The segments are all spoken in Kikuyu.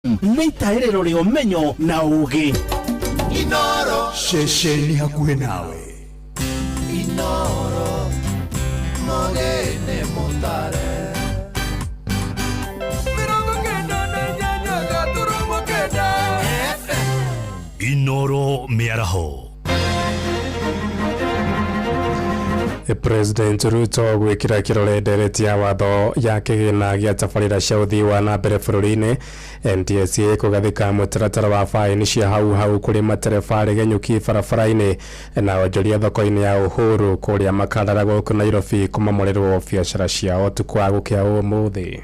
Nĩ itaĩrĩro rĩa ũmenyo na ũũgĩ. Inoro. Ceceni hakuhĩ nawe. Inoro. Mũgĩne mũtare. 98.9 FM. Inoro mĩaraho. President Ruto gwĩkĩra kĩrore ndereti ya watho ya kĩgĩna gĩa tabarĩra cia ũthii wa na mbere bũrũri-inĩ. NTSA kũgathĩka mũtaratara wa faini cia hau hau kũrĩ matereba aregenyũki barabara-inĩ, na onjoria thoko-inĩ ya Uhuru kũrĩa Makandara gũkũ Nairobi kũmomorerwo biacara ciao ũtukũ wa gũkĩa ũmũthĩ.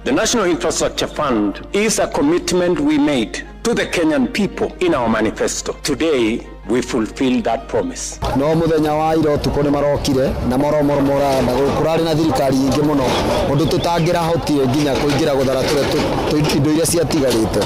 The National Infrastructure Fund is a commitment we made to the Kenyan people in our manifesto. Today, we fulfill that promise. No muthenya wa ira ũtukũ nĩ marokire na maromoromora na kũrarĩ na thirikari nyingĩ mũno ũndũ tũtangĩrahotire nginya kũingĩra gũthara tũrĩa indo iria ciatigarĩte.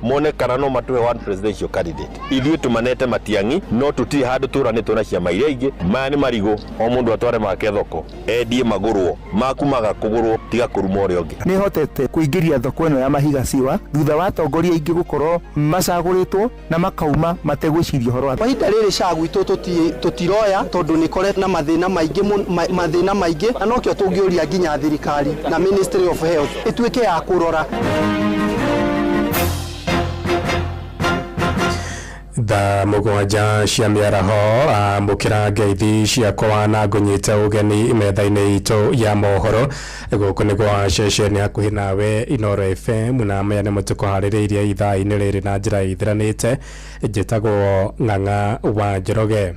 Mone kana no matũhe one presidential candidate. Ithuĩ tũmanete Matiang'i no tũtirĩ handũ tũranĩtwo na ciama iria ingĩ. Maya nĩ marigũ, o mũndũ atware make thoko endie magũrwo, maku maga kũgũrwo tiga kũruma ũrĩa ũngĩ. Nĩ hotete kũingĩria thoko ĩno ya mahiga ciwa thutha wa atongoria aingĩ gũkorwo macagũrĩtwo na makauma mategwĩciria ũhoro wa kwa ihinda rĩrĩ SHA gwitũ tũtiroya tondũ nĩ koretwo na mathĩna maingĩ mathĩna maingĩ, na nokĩo tũngĩũria nginya thirikari na Ministry of Health ĩtuĩke ya kũrora. Thaa 7 cia mĩaraho, amũkĩra ngeithi ciakwa na ngũnyite ũgeni metha-inĩ itũ ya mohoro. Gũkũ nĩ gwa ceceni hakuhĩ nawe Inoro FM, na maya nĩmo tũkũharĩrĩirie ithaa-inĩ rĩrĩ na njĩra ĩthiranĩte. Njĩtagwo Ng'ang'a wa Njoroge.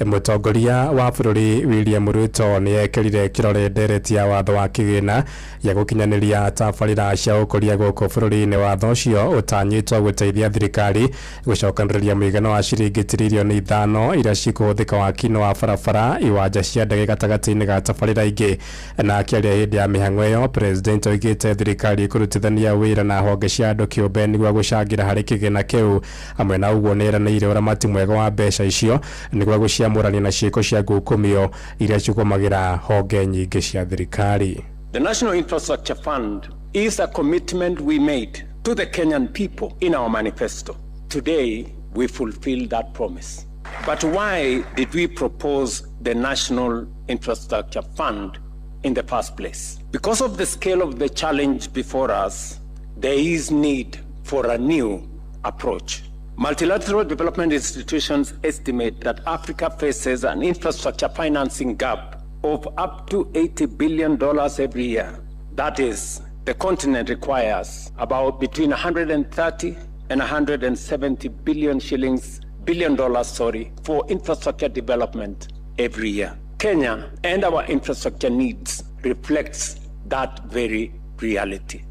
Mũtongoria wa bũrũri William Ruto nĩ ekĩrire kĩrore ndereti ya watho wa kĩgĩna ya gũkinyanĩria tabarĩra cia ũkũria gũkũ bũrũri-inĩ. Watho ũcio ũtanyĩtwo gũteithia thirikari gũcokanĩrĩria mũigana wa ciringi 5 trillion iria cikũhũthĩka waki-inĩ wa barabara, iwanja cia ndege gatagatĩ-inĩ ga tabarĩra ingĩ. Na akĩaria hĩndĩ ya mĩhang'o ĩyo, President oigĩte thirikari ĩkũrutithania wĩra na honge cia andũ kĩũmbe nĩguo gũcangĩra harĩ kĩgĩna kĩu. Hamwe na ũguo, nĩ eranĩire ũramati mwega wa mbeca icio nĩguo gũciamũrania na ciĩko cia ngukumio iria cigũmagĩra honge nyingĩ cia thirikari. The National Infrastructure Fund is a commitment we made to the Kenyan people in our manifesto. Today, we fulfill that promise. But why did we propose the National Infrastructure Fund in the first place? Because of the scale of the challenge before us, there is need for a new approach. Multilateral development institutions estimate that Africa faces an infrastructure financing gap of up to $80 billion every year. That is, the continent requires about between 130 and 170 billion shillings, billion dollars, sorry, for infrastructure development every year. Kenya and our infrastructure needs reflects that very reality.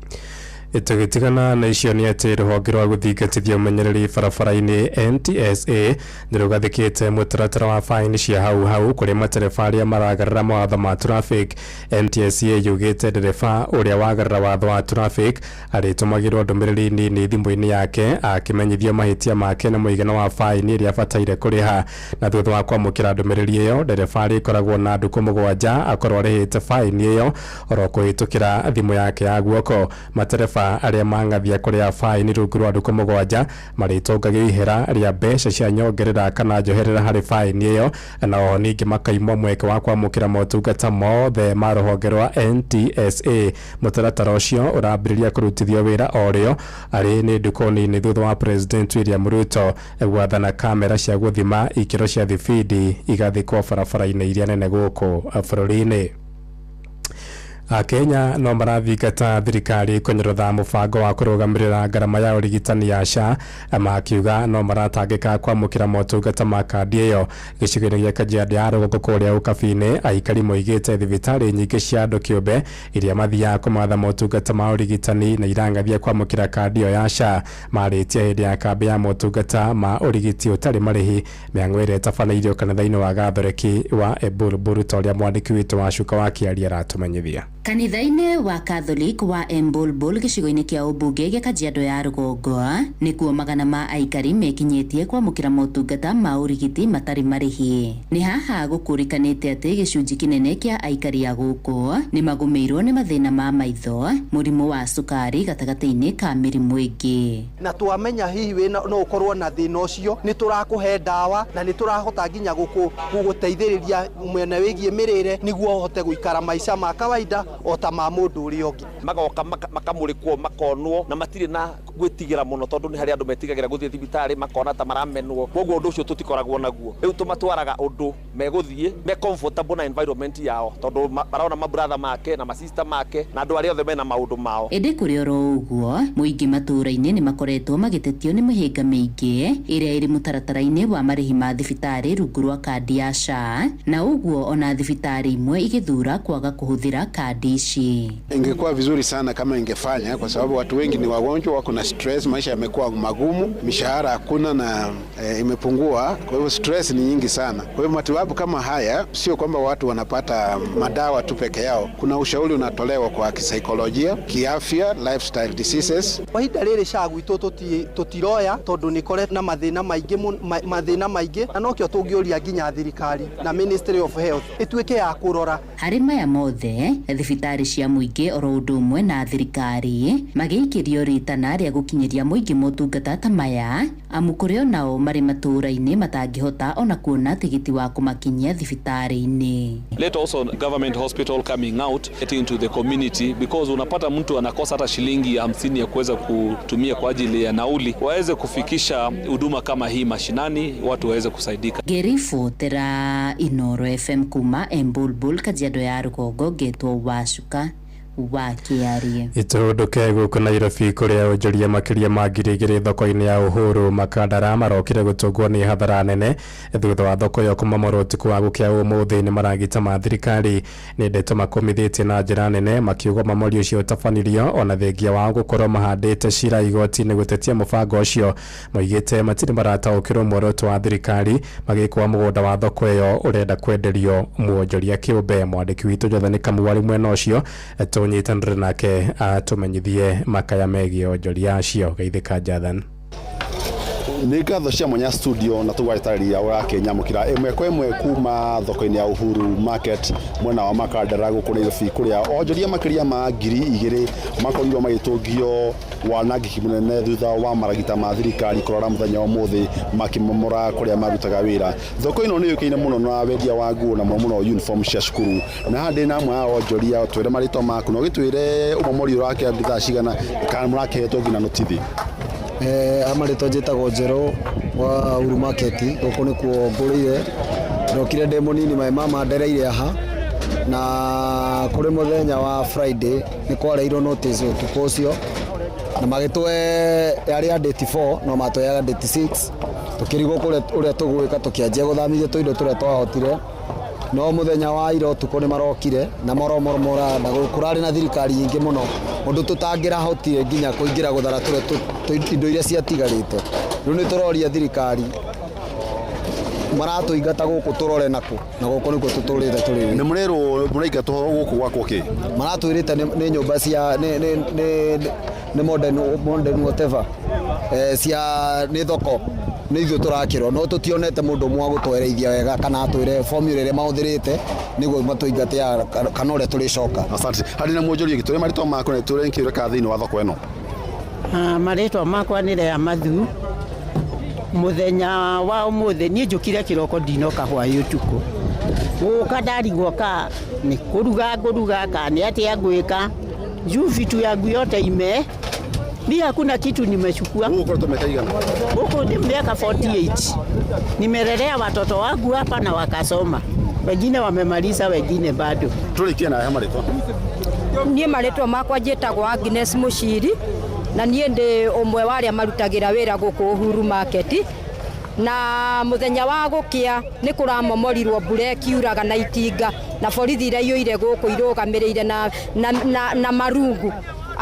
Tũgĩtigana na icio nĩ atĩ rũhonge rwa gũthingatithia ũmenyereri barabara-inĩ NTSA nĩ rũgathĩkĩte mũtaratara wa faini cia hau hau kũrĩ matereba arĩa maragarũra mawatho ma traffic. NTSA yugĩte ndereba ũrĩa wagarũra watho wa traffic arĩtũmagĩrwo ndũmĩrĩri nini thimũ-inĩ yake akĩmenyithio mahĩtia make na mũigana wa faini ĩrĩa abataire kũrĩha. Na thutha wa kwamũkĩra ndũmĩrĩri ĩyo, ndereba arĩkoragwo na ndukũ 7 akorwo arĩhĩte faini ĩyo oro kũhĩtũkĩra thimũ yake ya guoko. Matereba arĩa mang'athia kũrĩha faini rungu rwa ndukũ 7 marĩtũngagio ihera rĩa mbeca cia nyongerera kana njoherera harĩ faini ĩyo, na oho ningĩ makaimwo mweke wa kwamũkĩra motungata mothe ma rũhonge rwa NTSA. Mũtaratara ũcio ũrambĩrĩria kũrutithio wĩra o rĩo arĩ nĩ ndukũ nini thutha wa President William Ruto gwathana kamera cia gũthima ikĩro cia thibindi igathikwo barabara-inĩ iria nene gũkũ bũrũri-inĩ. Akenya no marathingata thirikari kũnyorotha mũbango wa kũrũgamĩrĩra ngarama ya ũrigitani ya SHA, makiuga no maratangĩka kwamũkĩra motungata ma kandi ĩyo. Gĩcigo-inĩ gĩa Kajiado ya rũgongo kũrĩa Ũkabi-inĩ, aikari moigĩte thibitarĩ nyingĩ cia andũ kĩũmbe iria mathiaga kũmatha motungata ma ũrigitani na irang'athia kwamũkĩra kandi ĩyo ya SHA. Marĩtie hĩndĩ ya kambĩ ya motungata ma ũrigiti ũtarĩ marĩhi, mĩhang'o ĩrĩa ĩtabanĩirio kanitha-inĩ wa Gathoreki wa Eburuburu, ta ũrĩa mwandĩki witũ wa Cuka wa Kĩaria aratũmenyithia. Kanitha-inĩ wa Catholic wa Embulbul gĩcigo-inĩ kĩa ũmbunge gĩa Kajiado ya rũgongo nĩkuo magana ma aikari mekinyĩtie kwamũkĩra motungata ma ũrigiti matarĩ marĩhi. Nĩ haha gũkũrĩkanĩte atĩ gĩcunjĩ kĩnene kĩa aikari a gũkũ nĩ magũmĩirwo nĩ mathĩna ma maitho, mũrimũ wa cukari gatagatĩ-inĩ ka mĩrimũ ĩngĩ. Na twamenya hihi wĩna no ũkorwo na thĩna ũcio, nĩ tũrakũhe ndawa na nĩ tũrahota nginya gũgũteithĩrĩria mwena wĩgiĩ mĩrĩre nĩguo ũhote gũikara maica ma kawaida o ta ma mũndũ ũrĩa ũngĩ. Magoka makamũrĩkwo, makonwo na matirĩ na gwĩtigĩra mũno, tondũ nĩ harĩ andũ metigagĩra gũthiĩ thibitarĩ makona ta maramenwo, koguo ũndũ ũcio tũtikoragwo naguo. Rĩu tũmatwaraga ũndũ megũthiĩ me comfortable na environment yao, tondũ marona mabratha make na masista make na andũ arĩa othe mena maũndũ mao. Ĩndĩ kũrĩ oro ũguo, mũingĩ matũũra-inĩ nĩ makoretwo magĩtetio nĩ mĩhĩnga mĩingĩ ĩrĩa ĩrĩ mũtaratara-inĩ wa marĩhi ma thibitarĩ rungu rwa kandi ya SHA, na ũguo ona thibitarĩ imwe igĩthura kwaga kũhũthĩra kandi ici. Ingekuwa vizuri sana kama ingefanya, kwa sababu watu wengi ni wagonjwa, wako na stress, maisha yamekuwa magumu, mishahara hakuna na imepungua, kwa hivyo stress ni nyingi sana. Kwa hivyo matibabu kama haya sio kwamba watu wanapata madawa tu peke yao, kuna ushauri unatolewa kwa kisaikolojia, kiafya, lifestyle diseases. Kwa ihinda rĩrĩ SHA gwitũ tũtiroya tondũ nĩ koretwo na mathĩna maingĩ, mathĩna maingĩ, na nokĩo tũngĩũria nginya thirikari na Ministry of Health ĩtuĩke ya kũrora. Harĩ maya mothe, thibitarĩ cia mũingĩ oro ũndũ ũmwe na thirikari magĩikĩrio ritana rĩa gũkinyĩria mũingĩ motungata ta maya, amu kũrĩ onao marĩ matũũra-inĩ matangĩhota ona kuona tigiti wa kũmakinyia thibitarĩ-inĩ. Let also government hospital coming out getting into the community, because unapata mtu anakosa hata shilingi 50 ya kuweza kutumia kwa ajili ya nauli, waweze kufikisha huduma kama hii mashinani, watu waweze kusaidika. Ngĩribotera Inooro FM kuma Embulbul, Kajiado ya rũgongo, ngetwo Wacuka wa Kĩarie. Itũndũke gũkũ Nairobi kũrĩa onjoria makĩria ma 2,000 thoko-inĩ ya Uhuru Makandara marokire gũtũngwo nĩ hathara nene thutha wa thoko ĩyo kũmomorwo ũtukũ wa gũkĩa ũmũthĩ nĩ maragita ma thirikari. Nĩ ndeto makũmithĩtie na njĩra nene makiuga ũmomori ũcio ũtabanirio ona thengia wao gũkorwo mahandĩte cira igoti-inĩ gũtetia mũbango ũcio. Moigĩte matirĩ marataũkĩrwo muoroto wa thirikari magĩkũa mũgũnda wa thoko ĩyo ũrenda kwenderio mwonjoria kĩũmbe. Mwandĩki witũ Jothani Kamau arĩ mwena ũcio tũnyitanĩre nake atũmenyithie makaya megiĩ onjoria acio. Geithĩka Jathan. Nĩ ngatho cia mwanya studio na tũgwatarĩria ũrakĩnyamũkĩra ĩmwe kwa ĩmwe kuma thoko-inĩ ya Uhuru Market mwena wa Makandara gũkũ Nairobi, kũrĩa onjoria makĩria ma 2,000 makorirwo magĩtũngio wanangĩki mũnene thutha wa maragita ma thirikari kũrora mũthenya wa ũmũthĩ makĩmomora kũrĩa marutaga wĩra. Thoko ĩno nĩ yũĩkaine mũno na wendia wa nguo na mũno mũno uniform cia cukuru, na haha ndĩ na amwe a onjoria. Twĩre marĩtwa maku na ũgĩtwĩre ũmomori ũrakĩambia thaa cigana kana mũrakĩhetwo nginya notithi. Amarĩtwa njĩtagwo Njerũ wa Uhuru Market, gũkũ nĩkuo ngũrĩire, ndokire ndĩ mũnini, my mama ndereire aha, na kũrĩ mũthenya wa Friday nĩ kwareirwo notice ũtukũ ũcio na magĩtũhe yarĩ ya date 4 no matũheaga date 6, tũkĩrigwo kũrĩa ũrĩa tũgwĩka, tũkĩanjia gũthamithia tũindo tũrĩa twahotire, no mũthenya wa ira ũtukũ nĩ marokire na maromoromora na kũrarĩ na thirikari nyingĩ mũno ũndũ tũtangĩrahotire nginya kũingĩra gũthara tũrĩa indo iria ciatigarĩte. Rĩu nĩ tũroria thirikari maratũingata gũkũ tũrore nakũ, na gũkũ nĩkuo tũtũrĩte tũrĩ. Nĩ mũrerwo mũraingatwo gũkũ gwakwo kĩ? Maratwĩrĩte nĩ nyũmba cia nĩ modern whatever cia nĩ thoko nĩ ithuĩ tũrakĩrwo, no tũtionete mũndũ ũmwe wa gũtwereithia wega kana atwĩre formula ĩrĩa mahũthĩrĩte nĩguo matũingate kana ũrĩa tũrĩcoka. Asante. Harĩ na mwonjoria ũngĩ, twĩre marĩtwa maku na twĩre nĩkĩ ũreka thĩinĩ wa thoko ĩno. Marĩtwa makwa nĩ Lea Mathu. Mũthenya wa ũmũthĩ niĩ njũkire kĩroko ndinoka hwaĩ ũtukũ, gũka ndarigwo ka nĩ kũruga ngũruga ka nĩ atĩa ngwĩka, juu vitu yangu yote ime mi hakuna kitu nimechukua. Huku ni miaka 48 nimelelea watoto wangu hapa na wakasoma, wengine wamemaliza, wengine bado. Tũrĩkie nawe marĩtwa. Niĩ marĩtwa makwa njĩtagwo Agnes Mũciri, na niĩ ndĩ ũmwe wa arĩa marutagĩra wĩra gũkũ Uhuru Market, na mũthenya wa gũkĩa nĩ kũramomorirwo mbura ĩkiuraga na itinga na borithi iria iyũire gũkũ irũgamĩrĩire na marungu.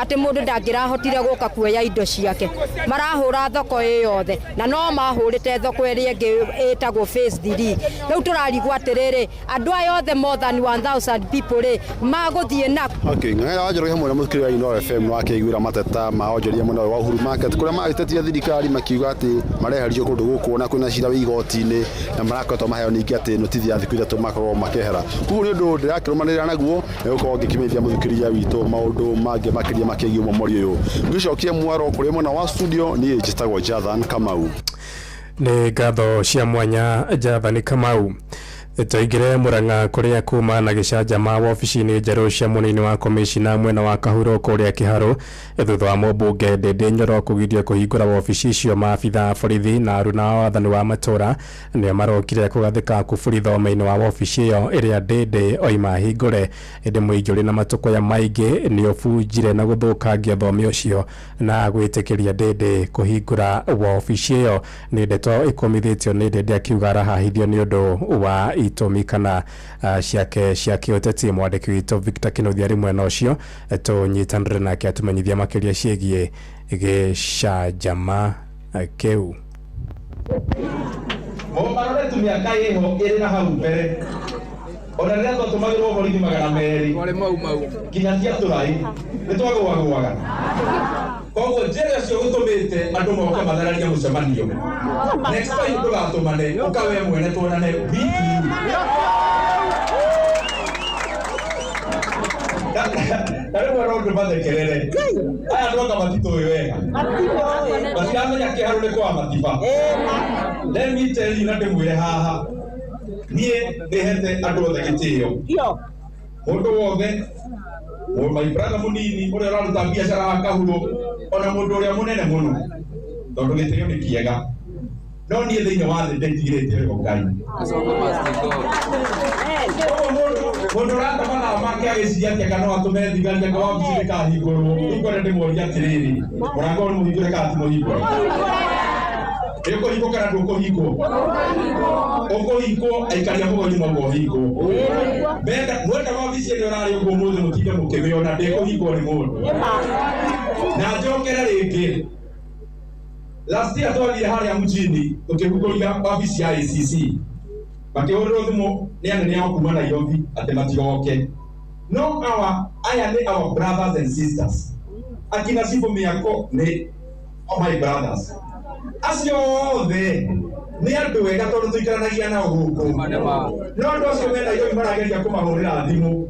Atĩ mũndũ ndangĩrahotire gũka kuoya indo ciake. Marahũra thoko ĩ yothe, na no mahũrĩte thoko ĩrĩa ĩngĩ ĩtagwo Phase 3. Rĩu tũrarigwo atĩrĩrĩ, andũ aya othe more than 1000 people rĩ, magũthiĩ na Okay, ng'ang'a wa Njoroge hamwe na mũthikĩrĩria wa Inooro FM wakĩiguĩra mateta ma onjoria mwena ũyũ wa Uhuru Market kũrĩa magĩtetia thirikari makiuga atĩ mareherio kũndũ gũkũ na kwĩna cira wĩ igoti-inĩ na marakoretwo maheo ningĩ atĩ notithi ya thikũ 3 makorwo makĩehera. Koguo nĩ ũndũ ndĩrakĩrũmanĩrĩra naguo na gũkorwo ngĩkĩmenyithia mũthikĩrĩria witũ maũndũ mangĩ makĩria makĩgiĩ ũmomori ũyũ. Ngĩcokia mwaro kũrĩ mwena wa studio niĩ njĩtagwo Jathan Kamau. Nĩ ngatho cia mwanya Jathani Kamau. Tũingĩre Murang'a kũrĩa kuma na gĩcanjama wabici-inĩ njerũ cia mũnini wa komĩcina mwena wa Kahuro kũrĩa Kĩharũ, thutha wa mũmbunge Ndĩndĩ Nyoro kũgirio kũhingũra wabici icio. Maabitha a borithi na aruna a wathani wa matũra nĩo marokire kũgathĩka kuburi thome-inĩ wa wabici ĩyo ĩrĩa Ndĩndĩ oima hingũre, ĩndĩ mũingĩ ũrĩ na matũkũya maingĩ nĩ ũbunjire na gũthũkangia thome ũcio na gwĩtĩkĩria Ndĩndĩ kũhingũra wabici ĩyo. Nĩ ndeto ĩkũmithĩtio nĩ Ndĩndĩ akiuga arahahithio nĩ ũndũ wa itũmi kana ciake cia kĩũteti. Mwandĩki witũ Victor Kinuthia arĩ mwena ũcio, tũnyitanĩre nake atũmenyithia makĩria ciĩgiĩ gĩcanjama kĩu. Mũmarore tu mĩaka ĩho ĩrĩ na hau mbere, ona rĩrĩa twatũmagĩrwo borithi 200 nginya cia tũrai nĩ twagũagũaga. Koguo njĩra ũcio gũtũmĩte andũ moke mathararie mũcemanio. Next time ndũgatũmane, ũka we mwene tuonane wiki. Na rĩmwe no ndũmathekerere aya andũ anga matitũĩ wega, matiramenya kĩharũ nĩ kwa matiba. Let me tell you, na ndĩmwĩre haha, niĩ ndĩhete andũ othe gĩtĩo, mũndũ wothe, my brother mũnini ũrĩa ũraruta biacara wa Kahuro, ona mũndũ ũrĩa mũnene mũno, tondũ gĩtĩo nĩ kĩega. No niĩ thĩinĩ wa thĩ ndĩtigĩrĩte o Ngai. Mũndũ ũrata mathaa make agĩciria atĩ anga no atũme thigari anga wabici ndĩkahingũrwo, ingwenda ndĩmũrie atĩrĩrĩ, mũrango ũyũ nĩ mũhingũre kana ti mũhingũre? Ĩkũhingwo kana ndũkũhingwo? Ũkũhingwo, aikari a Mũgoni no ũhingwo. Mwenda wabici ĩrĩa ũrarĩ ũguo ũmũthĩ mũtinde mũkĩmĩona ndĩkũhingwo nĩ mũndũ. Na njokere rĩngĩ, last year twathire harĩa mjini tũkĩhingũria wabici ya ACC, makĩhũrĩrwo thimũ nĩ anene ao kuma Nairobi atĩ matigoke. No aya nĩ our brothers and sisters, akina Cibũ Mĩako nĩ my brothers, acio othe nĩ andũ ega tondũ tũikaranagia nao gũkũ. No andũ acio me Nairobi marageria kũmahũrĩra thimũ,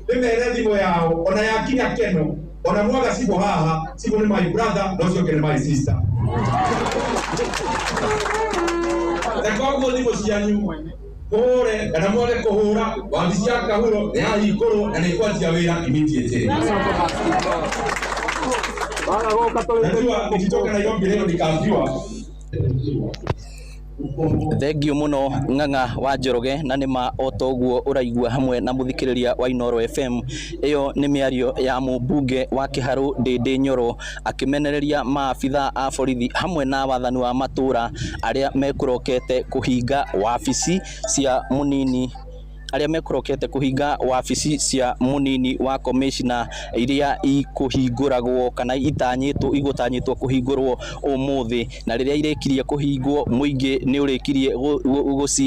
ndĩmere thimũ yao ona yakinya keno, ona mwaga Cibũ haha, Cibũ nĩ my brother na ũcio ũngĩ nĩ my sister. Na koguo thimũ cianyu mũhũre kana mwage kũhũra, wabici ya Kahuro nĩ yahingũrwo na nĩ ĩkwanjia wĩra immediately. Najua nikitoka Nairobi leo nikaambiwa. Thengiũ mũno Ng'ang'a wa Njoroge, na nĩma o toguo ũraigua hamwe na mũthikĩrĩria wa Inooro FM. Ĩyo nĩ mĩario ya mũmbunge wa Kĩharũ Ndĩndĩ Nyoro akĩmenereria maabitha a borithi hamwe na wathani wa matũra arĩa mekũrokete kũhinga wabici cia mũnini arĩa mekũrokete kũhinga wabici cia mũnini wa komĩcina iria ikũhingũragwo kana itanyĩtwo igũtanyĩtwo kũhingũrwo ũmũthĩ. Na rĩrĩa irĩkirie kũhingwo, mũingĩ nĩ ũrĩkirie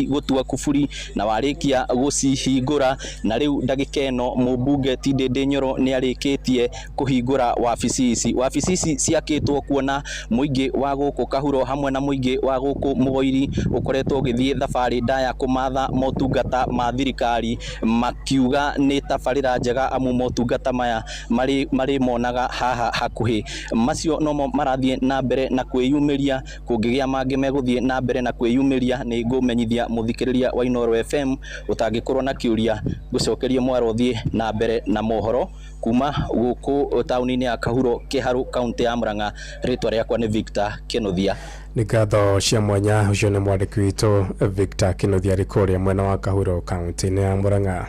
gũtua kuburi na warĩkia gũcihingũra, na rĩu ndagĩka ĩno mũmbunge ti Ndĩndĩ Nyoro nĩ arĩkĩtie kũhingũra wabici ici. Wabici ici ciakĩtwo kuona mũingĩ wa gũkũ Kahuro hamwe na mũingĩ wa gũkũ Mũgoiri ũkoretwo ũgĩthiĩ thabarĩ ndaya kũmatha motungata ma thirikari, makiuga nĩ tabarĩra njega amu motungata maya marĩ monaga haha hakuhĩ. Macio nomo marathiĩ na mbere na kwĩyumĩria, kũngĩgĩa mangĩ megũthiĩ na mbere na kwĩyumĩria nĩ ngũmenyithia mũthikĩrĩria wa Inooro FM. Ũtangĩkorwo na kĩũria, ngũcokerie mwaro ũthiĩ na mbere na mohoro kuma gũkũ taũni-inĩ ya Kahuro, Kĩharũ, kaũntĩ ya Murang'a. Rĩtwa rĩakwa nĩ Victor Kĩnuthia. Nĩ ngatho cia mwanya. Ũcio nĩ mwandĩki witũ Victor Kinuthia arĩ kũrĩa mwena wa Kahuro kaũntĩ-inĩ ya Murang'a.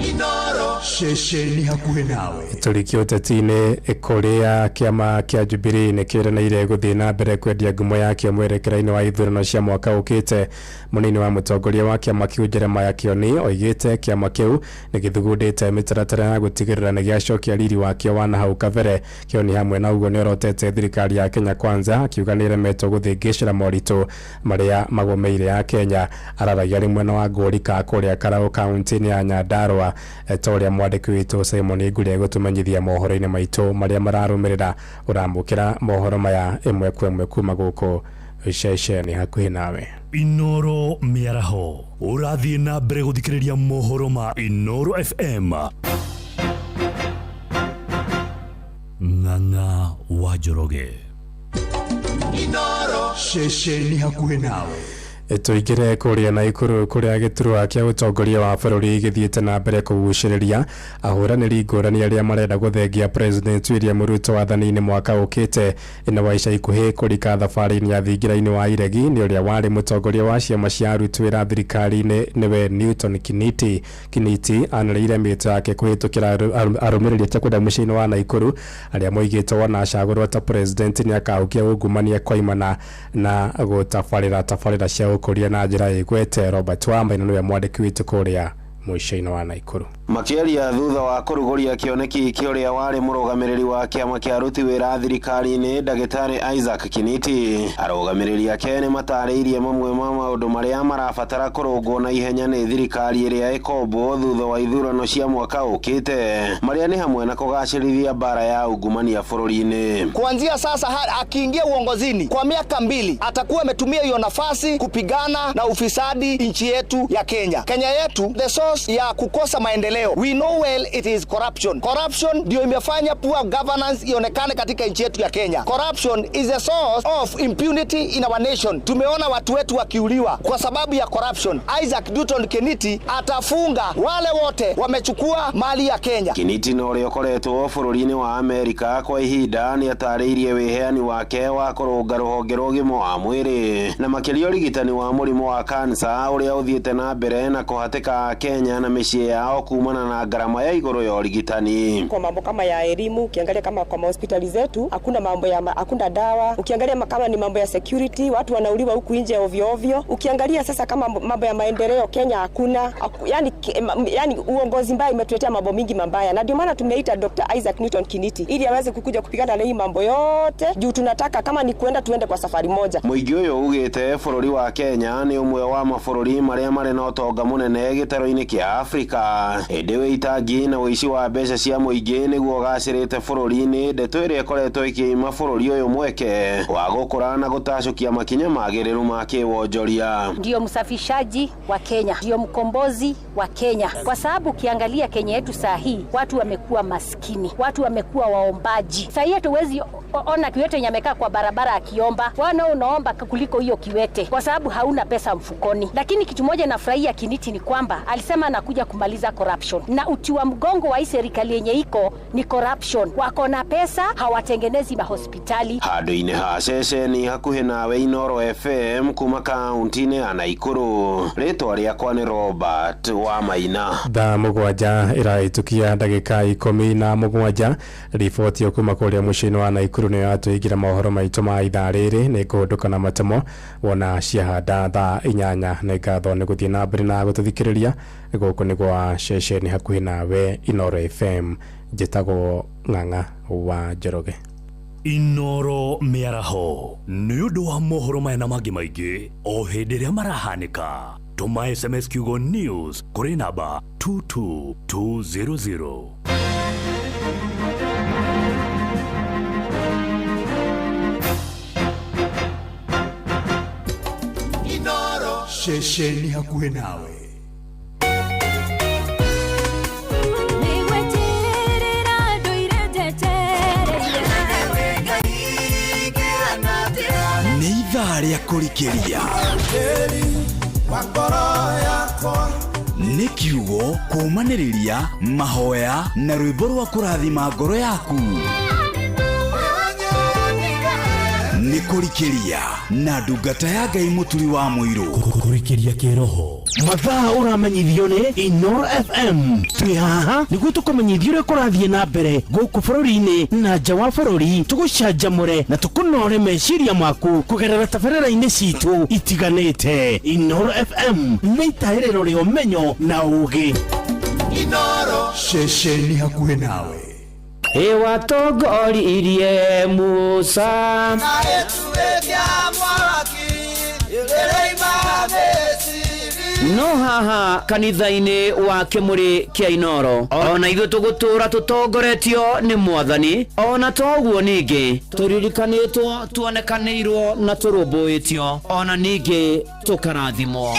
Inooro. Ceceni hakuhĩ nawe. Tũrikio ũteti-inĩ kũrĩa kĩama kĩa Jubilee nĩ kĩranĩire gũthiĩ na mbere kwendia ngumo yakĩo mwerekera-inĩ wa ithurano cia mwaka ũkĩte. Mũnini wa mũtongoria wa kĩama kĩu Jeremiah Kioni oigĩte kĩama kĩu nĩ gĩthugundĩte mĩtaratara ya gũtigĩrĩra nĩ gĩacokia riri wakĩo wa nahau kabere. Kioni hamwe na ũguo nĩorotete thirikari ya Kenya Kwanza akiuga nĩ ĩremetwo gũthĩngĩcĩra moritũ marĩa magũmĩire ya Kenya. Araragia arĩ mwena wa Ngũrika kũrĩa Karau kaunti-inĩ ya Nyandarua ta ũrĩa mwandĩki witũ Simon Ngure egũtũmenyithia mohoro-inĩ maitũ marĩa mararũmĩrĩra. Ũramũkĩra mohoro maya ĩmwe kwa ĩmwe kuma gũkũ ceceni hakuhĩ nawe. Inoro mĩaraho ũrathiĩ na mbere gũthikĩrĩria mohoro ma Inoro FM. Ng'ang'a wa Njoroge. Inoro. Ceceni hakuhĩ nawe. Tũingĩre kũrĩa Naikuru kũrĩa gĩturwa kĩa ũtongoria wa bũrũri gĩthiĩte na mbere kũgucĩrĩria ahũranĩri ngũrani arĩa marenda gũthengia President William Ruto wathani-inĩ mwaka ũkĩte. Ĩno wa ica ikuhĩ kũrika thabarĩ-inĩ ya thingira-inĩ wa iregi nĩ ũrĩa warĩ mũtongoria wa ciama cia aruti wĩra thirikari-inĩ nĩwe Newton Kiniti. Kiniti anĩrĩire mĩto yake kũhĩtũkĩra arũmĩrĩri a kũrĩa mũciĩ-inĩ wa Naikuru arĩa moigĩte wona acagũrwo ta president nĩakahukia ungumania koimana na gũtabarĩra tabarĩra cia ũkũria na njĩra ĩgwete. Robert Wambaina nĩwe mwandĩki witũ kũrĩa mũciĩ-inĩ wa Naikuru. Makĩaria thutha wa kũrugũria kĩoneki kĩa ũrĩa warĩ mũrũgamĩrĩri wa kĩama kĩa aruti wĩra thirikari-inĩ ndagĩtarĩ Isaac Kiniti, arũgamĩrĩri ake nĩ matarĩirie mamwe ma maũndũ marĩa marabatara kũrũngwo na ihenya nĩ thirikari ĩrĩa ĩkombwo thutha wa ithurano cia mwaka ũkĩte, marĩa nĩ hamwe na kũgacĩrithia mbara ya ungumania bũrũri-inĩ. Kuanzia sasa akiingia uongozini kwa miaka 2 atakuwa ametumia hiyo nafasi kupigana na ufisadi nchi yetu ya Kenya. Kenya yetu the source ya kukosa maendeleo. We know well it is corruption. Corruption ndio imefanya poor governance ionekane katika nchi yetu ya Kenya. Corruption is a source of impunity in our nation. Tumeona watu wetu wakiuliwa kwa sababu ya corruption. Isaac Newton Kiniti atafunga wale wote wamechukua mali ya Kenya. Kiniti na ũrĩa ũkoretwo bũrũri-inĩ wa Amerika kwa ihinda nĩ atarĩirie wĩheani wake wa kũrũnga rũhonge rwa ũgima wa mwĩrĩ na makĩria ũrigitani wa mũrimũ wa kansa ũrĩa ũthiĩte na mbere na kũhatĩka Kenya na mĩciĩ yao kumana na gharama ya igũrũ ya ũrigitani. Kwa mambo kama ya elimu, ukiangalia kama kwa hospitali zetu hakuna mambo ya hakuna dawa. Ukiangalia kama ni mambo ya security, watu wanauliwa huku nje ovyo ovyo. Ukiangalia sasa kama mambo ya maendeleo Kenya hakuna, yani uongozi mbaya imetuletea mambo mingi mabaya, na ndio maana tumeita Dr. Isaac Newton Kiniti ili aweze kukuja kupigana na hii mambo yote, juu tunataka kama ni kuenda tuende kwa safari moja. Mũingĩ ũyũ ugĩte bũrũri wa Kenya nĩ ũmwe wa mabũrũri marĩa marĩ na ũtonga mũnene gĩtaro-inĩ kĩa Afrika, ĩndĩ wĩitangi na ũici wa mbeca cia mũingĩ nĩguo ũgacĩrĩte bũrũri-inĩ, ndeto ĩrĩa ĩkoretwo ĩkĩima bũrũri ũyũ mweke wa gũkũra na gũtacũkia makinya magĩrĩru ma kĩwonjoria. Ndio msafishaji wa Kenya, ndio mkombozi wa Kenya, kwa sababu ukiangalia Kenya yetu saa hii watu wamekuwa maskini, watu wamekuwa waombaji. Saa hii hatuwezi ona kiwete yenye amekaa kwa barabara akiomba, wana unaomba kuliko hiyo kiwete kwa sababu hauna pesa mfukoni. Lakini kitu moja nafurahia Kiniti ni kwamba alisema anakuja kumaliza corruption, na uti wa mgongo wa hii serikali yenye iko ni corruption. Wako na pesa hawatengenezi mahospitali. Handũ-inĩ ha ceceni hakuhĩ nawe Inoro FM kuma kaunti-inĩ ya Naikuru, rĩtwa rĩakwa nĩ Robert wa Maina. Thaa 7 ĩrahĩtũkia ndagĩka 17. Riboti kuma kũrĩa mũciĩ-inĩ wa Naikuru nĩyo yatũingĩra mohoro maitũ ma ithaa rĩrĩ. Nĩ ngũhũndũka na matemo wona ciahanda thaa 8. Nĩ ngatho nĩ gũthiĩ na mbere na gũtũthikĩrĩria. Gũkũ nĩ gwa ceceni hakuhĩ nawe Inoro FM. Njĩtagwo Ng'ang'a wa Njoroge. Inoro mĩaraho nĩ ũndũ wa mohoro maya na mangĩ maingĩ o hĩndĩ ĩrĩa marahanĩka. Tũma SMS kiugo news kũrĩ namba 22200. Inoro ceceni hakuhĩ nawe. Nĩ ithaa rĩa kũrikĩria, nĩ kiugo kũũmanĩrĩria, mahoya na rwĩmbo rwa kũrathima ngoro yaku. Nĩ kũrikĩria na ndungata ya Ngai Mũturi wa Mũirũ. Kũrikĩria kĩroho. Mathaa ũramenyithio nĩ Inoro FM. Twĩ haha nĩguo tũkũmenyithie ũrĩa kũrathiĩ na mbere gũkũ bũrũri-inĩ na nja wa bũrũri, tũgũcanjamũre na tũkũnore meciria maku kũgerera tabarĩra-inĩ citũ itiganĩte. Inoro FM nĩ itahĩrĩro rĩa ũmenyo na ũũgĩ. Inoro ceceni hakuhĩ nawe. Ĩwatongoririe Musa no haha kanitha-inĩ wa kĩmũrĩ kĩa Inoro, ona ithuĩ tũgũtũra tũtongoretio nĩ Mwathani. Ona toguo ningĩ tũririkanĩtwo, tuonekanĩirwo na tũrũmbũĩtio, ona ningĩ tũkarathimwo.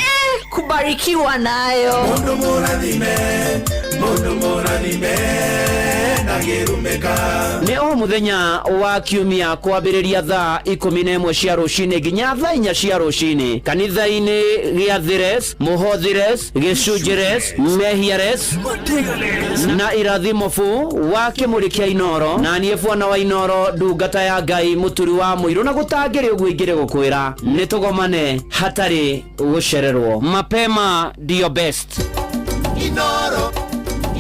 Kubarikiwa nayo. Mundu mũrathime, mundu mũrathime ndangĩrumĩka. Nĩ o mũthenya wa kiumia kwambĩrĩria thaa 11 cia rũcinĩ nginya thaa 4 cia rũcinĩ, kanitha-inĩ gĩathĩres, mũhothires, gĩcunjĩres, mehiares na irathimo bu wa kĩmũrĩ kĩa Inoro. Na niĩ bwana wa Inoro, ndungata ya Ngai, mũturi wa mũirũ, na gũtangĩrĩ ũguo ingĩrĩ gũkwĩra nĩ tũgomane hatarĩ gũcererwo. Mapema ndio best. Inoro,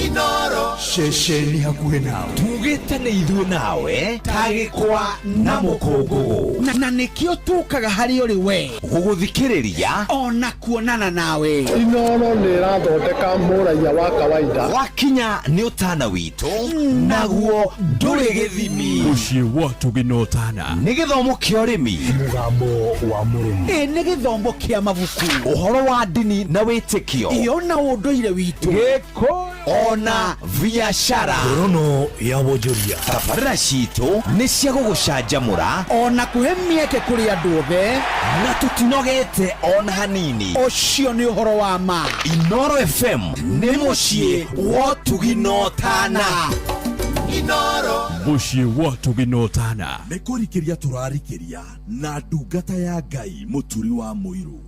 Inoro ceceni hakuhĩ nawe. Tugĩte nĩ ithuĩ nawe tagĩkwa na mũkũngũgũ, na nĩkĩo tũkaga harĩ ũrĩ we gũgũthikĩrĩria ona kuonana nawe. Inoro nĩ ĩrathondeka mũraiya wa kawaida. Wakinya nĩ ũtana witũ, naguo ndũrĩ gĩthimi. Mũciĩ wa Tũgĩ Ũtana. Nĩ gĩthomo kĩa ũrĩmi, mũgambo wa mũrĩmi, ĩ nĩ gĩthomo kĩa mabuku, ũhoro wa ndini na wĩtĩkio, ĩyo na ũndũire witũ, gĩkũyũ ona biacara. Ngorono ya wonjoria. Tabarĩra citũ nĩ cia gũgũcanjamũra ona kũhe mĩeke kũrĩ andũ othe, na tũtinogete ona hanini. Ũcio nĩ ũhoro wa ma. Inoro FM nĩ mũciĩ wa ũtugi na ũtana. Inoro mũciĩ wa ũtugi na ũtana. Nĩ kũrikĩria tũrarikĩria na ndungata ya Ngai mũturi wa mũirũ.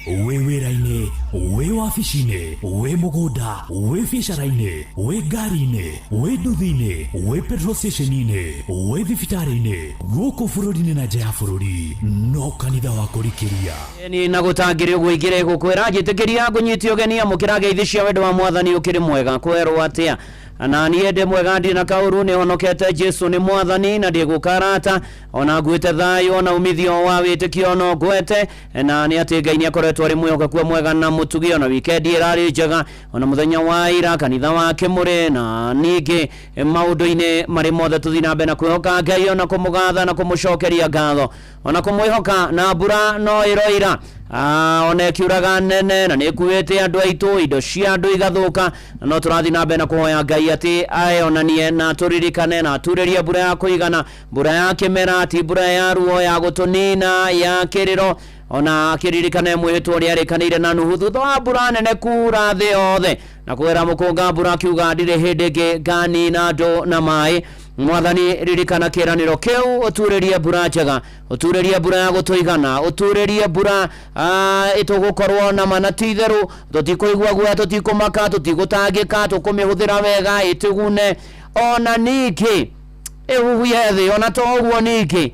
Wĩ wĩra-inĩ, wĩ wabici-inĩ, wĩ mũgũnda, wĩ biacara-inĩ, wĩ ngari-inĩ, wĩ nduthi-inĩ, wĩ petrol station-inĩ, wĩ thibitarĩ-inĩ, gũkũ bũrũri-inĩ na nja ya bũrũri, no kanitha wa kũrikĩria. Ni na gũtangĩrĩ ũguo ingĩrĩ gũkwĩra njĩtĩkĩria ngũnyite ũgeni, amũkĩra ngeithi cia wendo wa Mwathani. Ũkĩrĩ mwega kwerwo atĩa? Na niĩ ndĩ mwega, ndirĩ na kaũru, nĩ honokete, Jesu nĩ Mwathani na ndĩgũkarata, ona nguĩte thayũ ona umithio wa wĩtĩkio no ngwete, na nĩ atĩ Ngai nĩ akoretwo arĩ mwĩhokeku, mwega na mũtugi. Ona wikendi ĩrarĩ njega, ona mũthenya wa ira kanitha wa kĩmũrĩ, na ningĩ maũndũ-inĩ marĩ mothe tũthiĩ na mbere na kwĩhoka Ngai, ona kũmũgatha na kũmũcokeria ngatho, ona kũmwĩhoka. Na mbura no ĩroira, ona ĩkiuraga nene na nĩ ĩkuĩte andũ aitũ, indo cia andũ igathũka, no tũrathiĩ na mbere na kũhoya Ngai atĩ ayonanie na tũririkane na aturĩrie mbura ya kũigana, mbura ya kĩmera, ti mbura ya ruo ya gũtũnina ya kĩrĩro. Ona akĩririkane mwĩhĩtwa ũrĩa arĩkanĩire na Nuhu thutha wa mbura nene kura thĩ yothe, na kwĩra mũkũnga mbura akiuga ndirĩ hĩndĩ ĩngĩ nganina andũ na maĩ. Mwathani, ririkana kĩĩranĩro kĩu, ũturĩrie mbura njega, ũturĩrie mbura ya gũtũigana, ũturĩrie mbura ĩtũgũkorwo na ma na ti itherũ tũtikũigua guoya, tũtikũmaka, tũtigũtangĩka, tũkũmĩhũthĩra wega ĩtũgune, ona ningĩ ĩhuhie thĩ, ona to ũguo ningĩ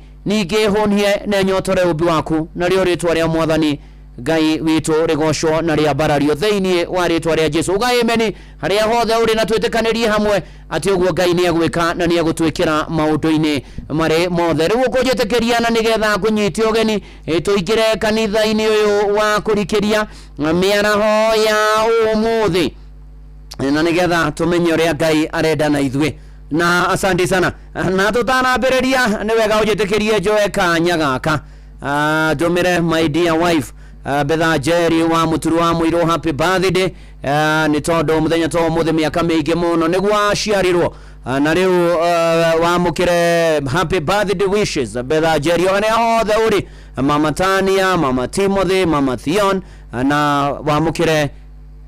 ĩhũnie na ĩnyotore ũmbi waku, narĩo rĩtwa rĩa Mwathani Ngai witũ rĩgocwo na rĩambarario thĩinĩ wa rĩtwa rĩa Jesu. Uga ameni harĩa hothe ũrĩ, na twĩtĩkanĩrie hamwe atĩ ũguo Ngai nĩ egwĩka na nĩ egũtwĩkĩra maũndũ-inĩ marĩ mothe. Rĩu ũkũnjĩtĩkĩria na nĩgetha ngũnyite ũgeni, tũingĩre kanitha-inĩ ũyũ wa kũrikĩria mĩaraho ya ũmũthĩ, na nĩgetha tũmenye ũrĩa Ngai arenda na ithuĩ. Na asante sana. Na tũtanambĩrĩria nĩ wega ũnjĩtĩkĩrie njoe kanya gaka, ndũmĩre my dear wife, Betha Jerry wa mũturu wa mũirũ happy birthday, nĩ tondũ mũthenya to ũmũthĩ mĩaka mĩingĩ mũno nĩguo aciarirwo, na rĩu wamũkĩre happy birthday wishes Betha Jerry ona hothe ũrĩ, Mama Tania, Mama Timothy, Mama Theon, na wamũkĩre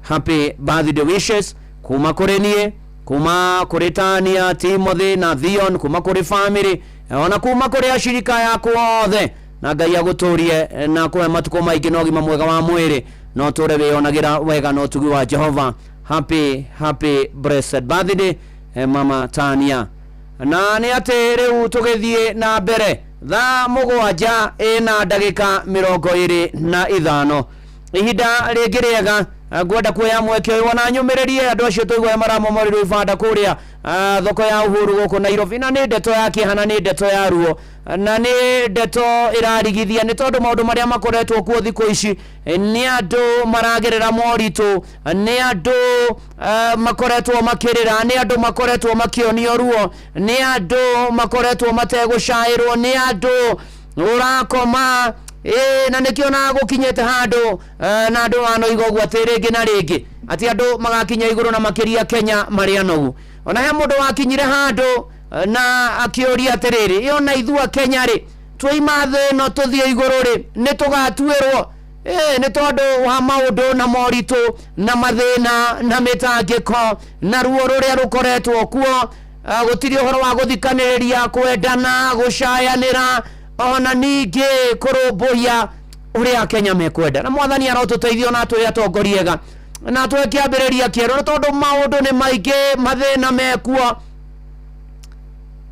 happy birthday wishes kuma kũrĩ niĩ, kuma kũrĩ Tania, Timothy na Theon, kuma kũrĩ family, ona kuma kũrĩ ashirika yaku othe. Na Ngai agũtũrie na kũhe matukũ maingĩ na ũgima mwega wa mwĩrĩ, no tũre wĩyonagĩra wega na ũtugi wa Jehova. Happy happy blessed birthday, Mama Tania. Na nĩ atĩ rĩu tũgĩthiĩ na mbere thaa 7 ĩna ndagĩka 25. Ihinda rĩngĩ rĩega, ngwenda kuoya mweke ũyũ ona nyũmĩrĩrie andũ acio tũigua maramomorirwo ibanda kũrĩa thoko ya Uhuru gũkũ Nairobi. Na nĩ ndeto ya kĩeha na nĩ ndeto ya ruo na nĩ ndeto ĩrarigithia, nĩ tondũ maũndũ marĩa makoretwo kuo thikũ ici nĩ andũ maragerera moritũ, nĩ andũ makoretwo makĩrĩra, nĩ andũ makoretwo makĩonio ruo, nĩ andũ makoretwo mategũcaĩrwo, nĩ andũ ũrakoma. Na nĩkĩo na gũkinyĩte handũ na andũ manoiga ũguo atĩ rĩngĩ na rĩngĩ atĩ andũ magakinya igũrũ na makĩria Kenya marĩ anogu. Ona he mũndũ wakinyire handũ na akĩũria atĩrĩrĩ, ĩ ona ithuĩ a Kenya rĩ, twaima thĩ ĩno tũthiĩ igũrũ rĩ, nĩ tũgatuĩrwo? Nĩ tondũ wa maũndũ na moritũ na mathĩna na mĩtangĩko na ruo rũrĩa rũkoretwo kuo. Gũtirĩ ũhoro wa gũthikanĩrĩria, kwendana, gũcayanĩra, ona ningĩ kũrũmbũiya ũrĩa Kenya mekwenda. Na mwathani arotũteithia ona twĩ atongoria ega na twĩ kĩambĩrĩria kĩerũ, nĩ tondũ maũndũ nĩ maingĩ, mathĩna mekuo,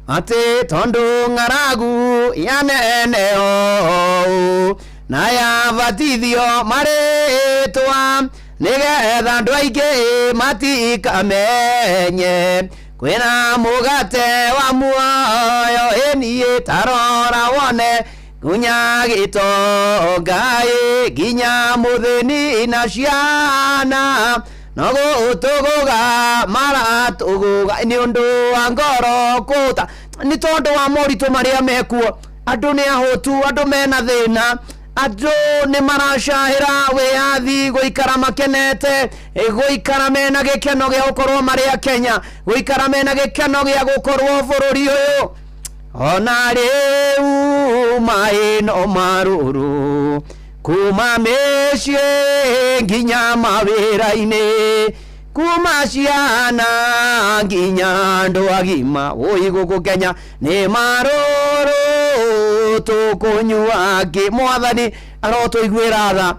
atĩ tondũ ng'aragu yaneneo na yabatithio marĩtwa nĩgetha andũ aingĩ matikamenye kwĩna mũgate wa muoyo. Ĩniĩ tarora wone nginya gĩtonga nginya mũthĩni na ciana no gũtũgũga maratũgũga nĩ ũndũ wa ngoro kũta, nĩ tondũ wa moritũ marĩa mekuo. Andũ nĩ ahũtu, andũ mena thĩna, andũ nĩ maracahĩra wĩyathi, gũikara makenete, gũikara mena gĩkeno gĩa gũkorwo marĩ a Kenya, gũikara mena gĩkeno gĩa gũkorwo bũrũri ũyũ. Ona rĩu maĩ no marũrũ kuma mĩciĩ nginya mawĩra-inĩ, kuma ciana nginya andũ agima, wũi gũkũ Kenya nĩ marũrũ tũkũnyua ngĩ. Mwathani arotũiguĩra tha.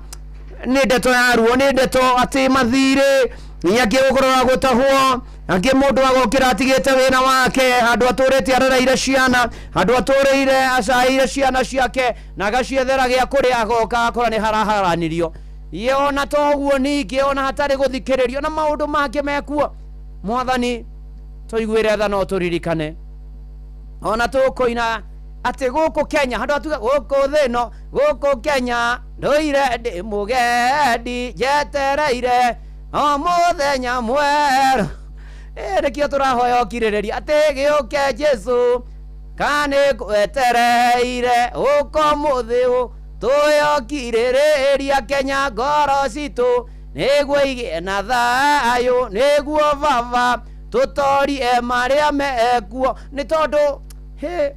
Nĩ ndeto ya ruo, nĩ ndeto atĩ mathirĩ angĩ gũkorora gũtahwo, angĩ mũndũ agokĩra atigĩte wĩra wake, handũ atũrĩte arereire ciana, handũ atũrĩire acaĩire ciana ciake na agaciethera gĩa kũrĩa, agoka agakora nĩ haraharanirio. Ye ona toguo ningĩ ona hatarĩ gũthikĩrĩrio na maũndũ mangĩ mekuo. Mwathani tũiguĩre tha no tũririkane ona tũkũina atĩ gũkũ Kenya, handũ atuga gũkũ thĩ ĩno, gũkũ Kenya ndũire ndĩ mũgendi njetereire o mũthenya mwerũ. Nĩkĩo tũrahoya ũkirĩrĩria atĩ gĩũke Jesũ ka nĩ ngwetereire ũko mũthĩ ũyũ tũyokirĩrĩria Kenya ngoro citũ nĩguo igĩe na thayũ, nĩguo baba tũtorie marĩa mekuo. Nĩ tondũ hĩ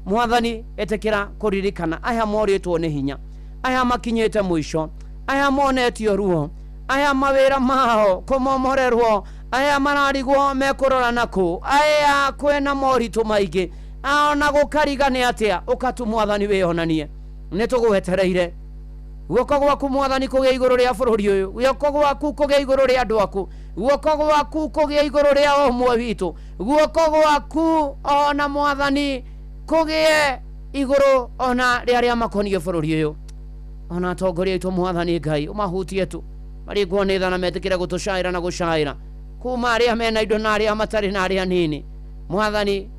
mwathani ĩtĩkĩra kũririkana aya morĩtwo nĩ hinya, aya makinyĩte mũico, aya monetio ruo, aya mawĩra mao kũmomorerwo, aya mararigwo mekũrora nakũ, aya kwĩna moritũ maingĩ, ona gũkariga nĩ atĩa. Ũkatu mwathani wĩonanie, nĩ tũgwetereire. Guoko gwaku mwathani kũgĩe igũrũ rĩa bũrũri ũyũ, guoko gwaku kũgĩe igũrũ rĩa andũ aku, guoko gwaku kũgĩe igũrũ rĩa o ũmwe witũ, guoko gwaku ona mwathani kũgĩe igũrũ ona rĩa arĩa makoniĩ bũrũri ũyũ. Ona atongoria aitũ mwathani Ngai ũmahutie tu, maringwo nĩ tha na metĩkĩre gũtũcaĩra na gũcaĩra kuma arĩa mena indo na arĩa matarĩ na arĩa nini. Mwathani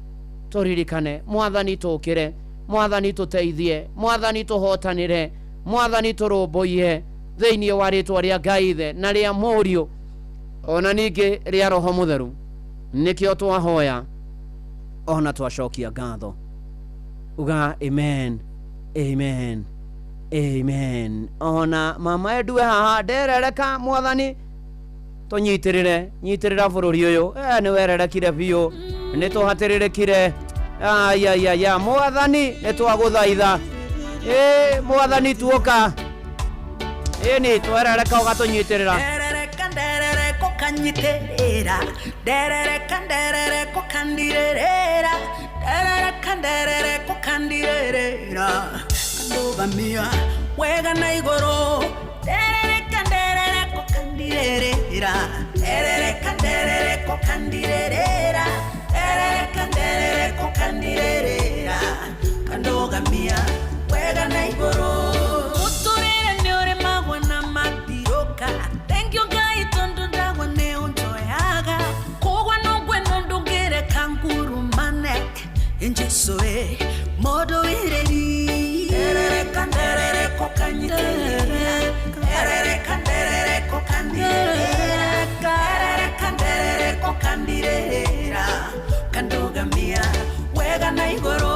tũririkane, mwathani tũkĩre, mwathani tũteithie, mwathani tũhotanĩre, mwathani tũrũmbũiye thĩinĩ wa rĩtwa rĩa Ngai Ithe na rĩa Mũriũ ona ningĩ rĩa Roho Mũtheru. Nĩkĩo twahoya ona twacokia ngatho. Uga amen, amen, amen. Ona mama endue haha nderereka, mwathani tũnyitĩrĩre, nyitĩrĩra bũrũri ũyũ. Nĩ wererekire biũ, nĩ tũhatĩrĩrĩkire. Ayayaya mwathani nĩ twagũthaitha. Mwathani tuoka ĩni twerereka ũgatũnyitĩrĩra. Nderereka nderereka ũkanyitĩrĩra, nderereka nderereka ũkandirĩrĩra, nderereka nderereka ũkandirĩrĩra, kandũgamia wega na igũrũ. Nderereka nderereka ũkandirĩrĩra, nderereka nderereka ũkandirĩrĩra, nderereka nderereka ũkandirĩrĩra, kandũgamia wega na igũrũ. Mũtũrĩre nĩ ũrĩmagwo na Mũndũ wĩrĩri Nderereka nderereko kanyitĩrĩra Nderereka nderereko kandirĩrĩra Nderereka nderereko kandirĩrĩra Kandugamia wega na igũrũ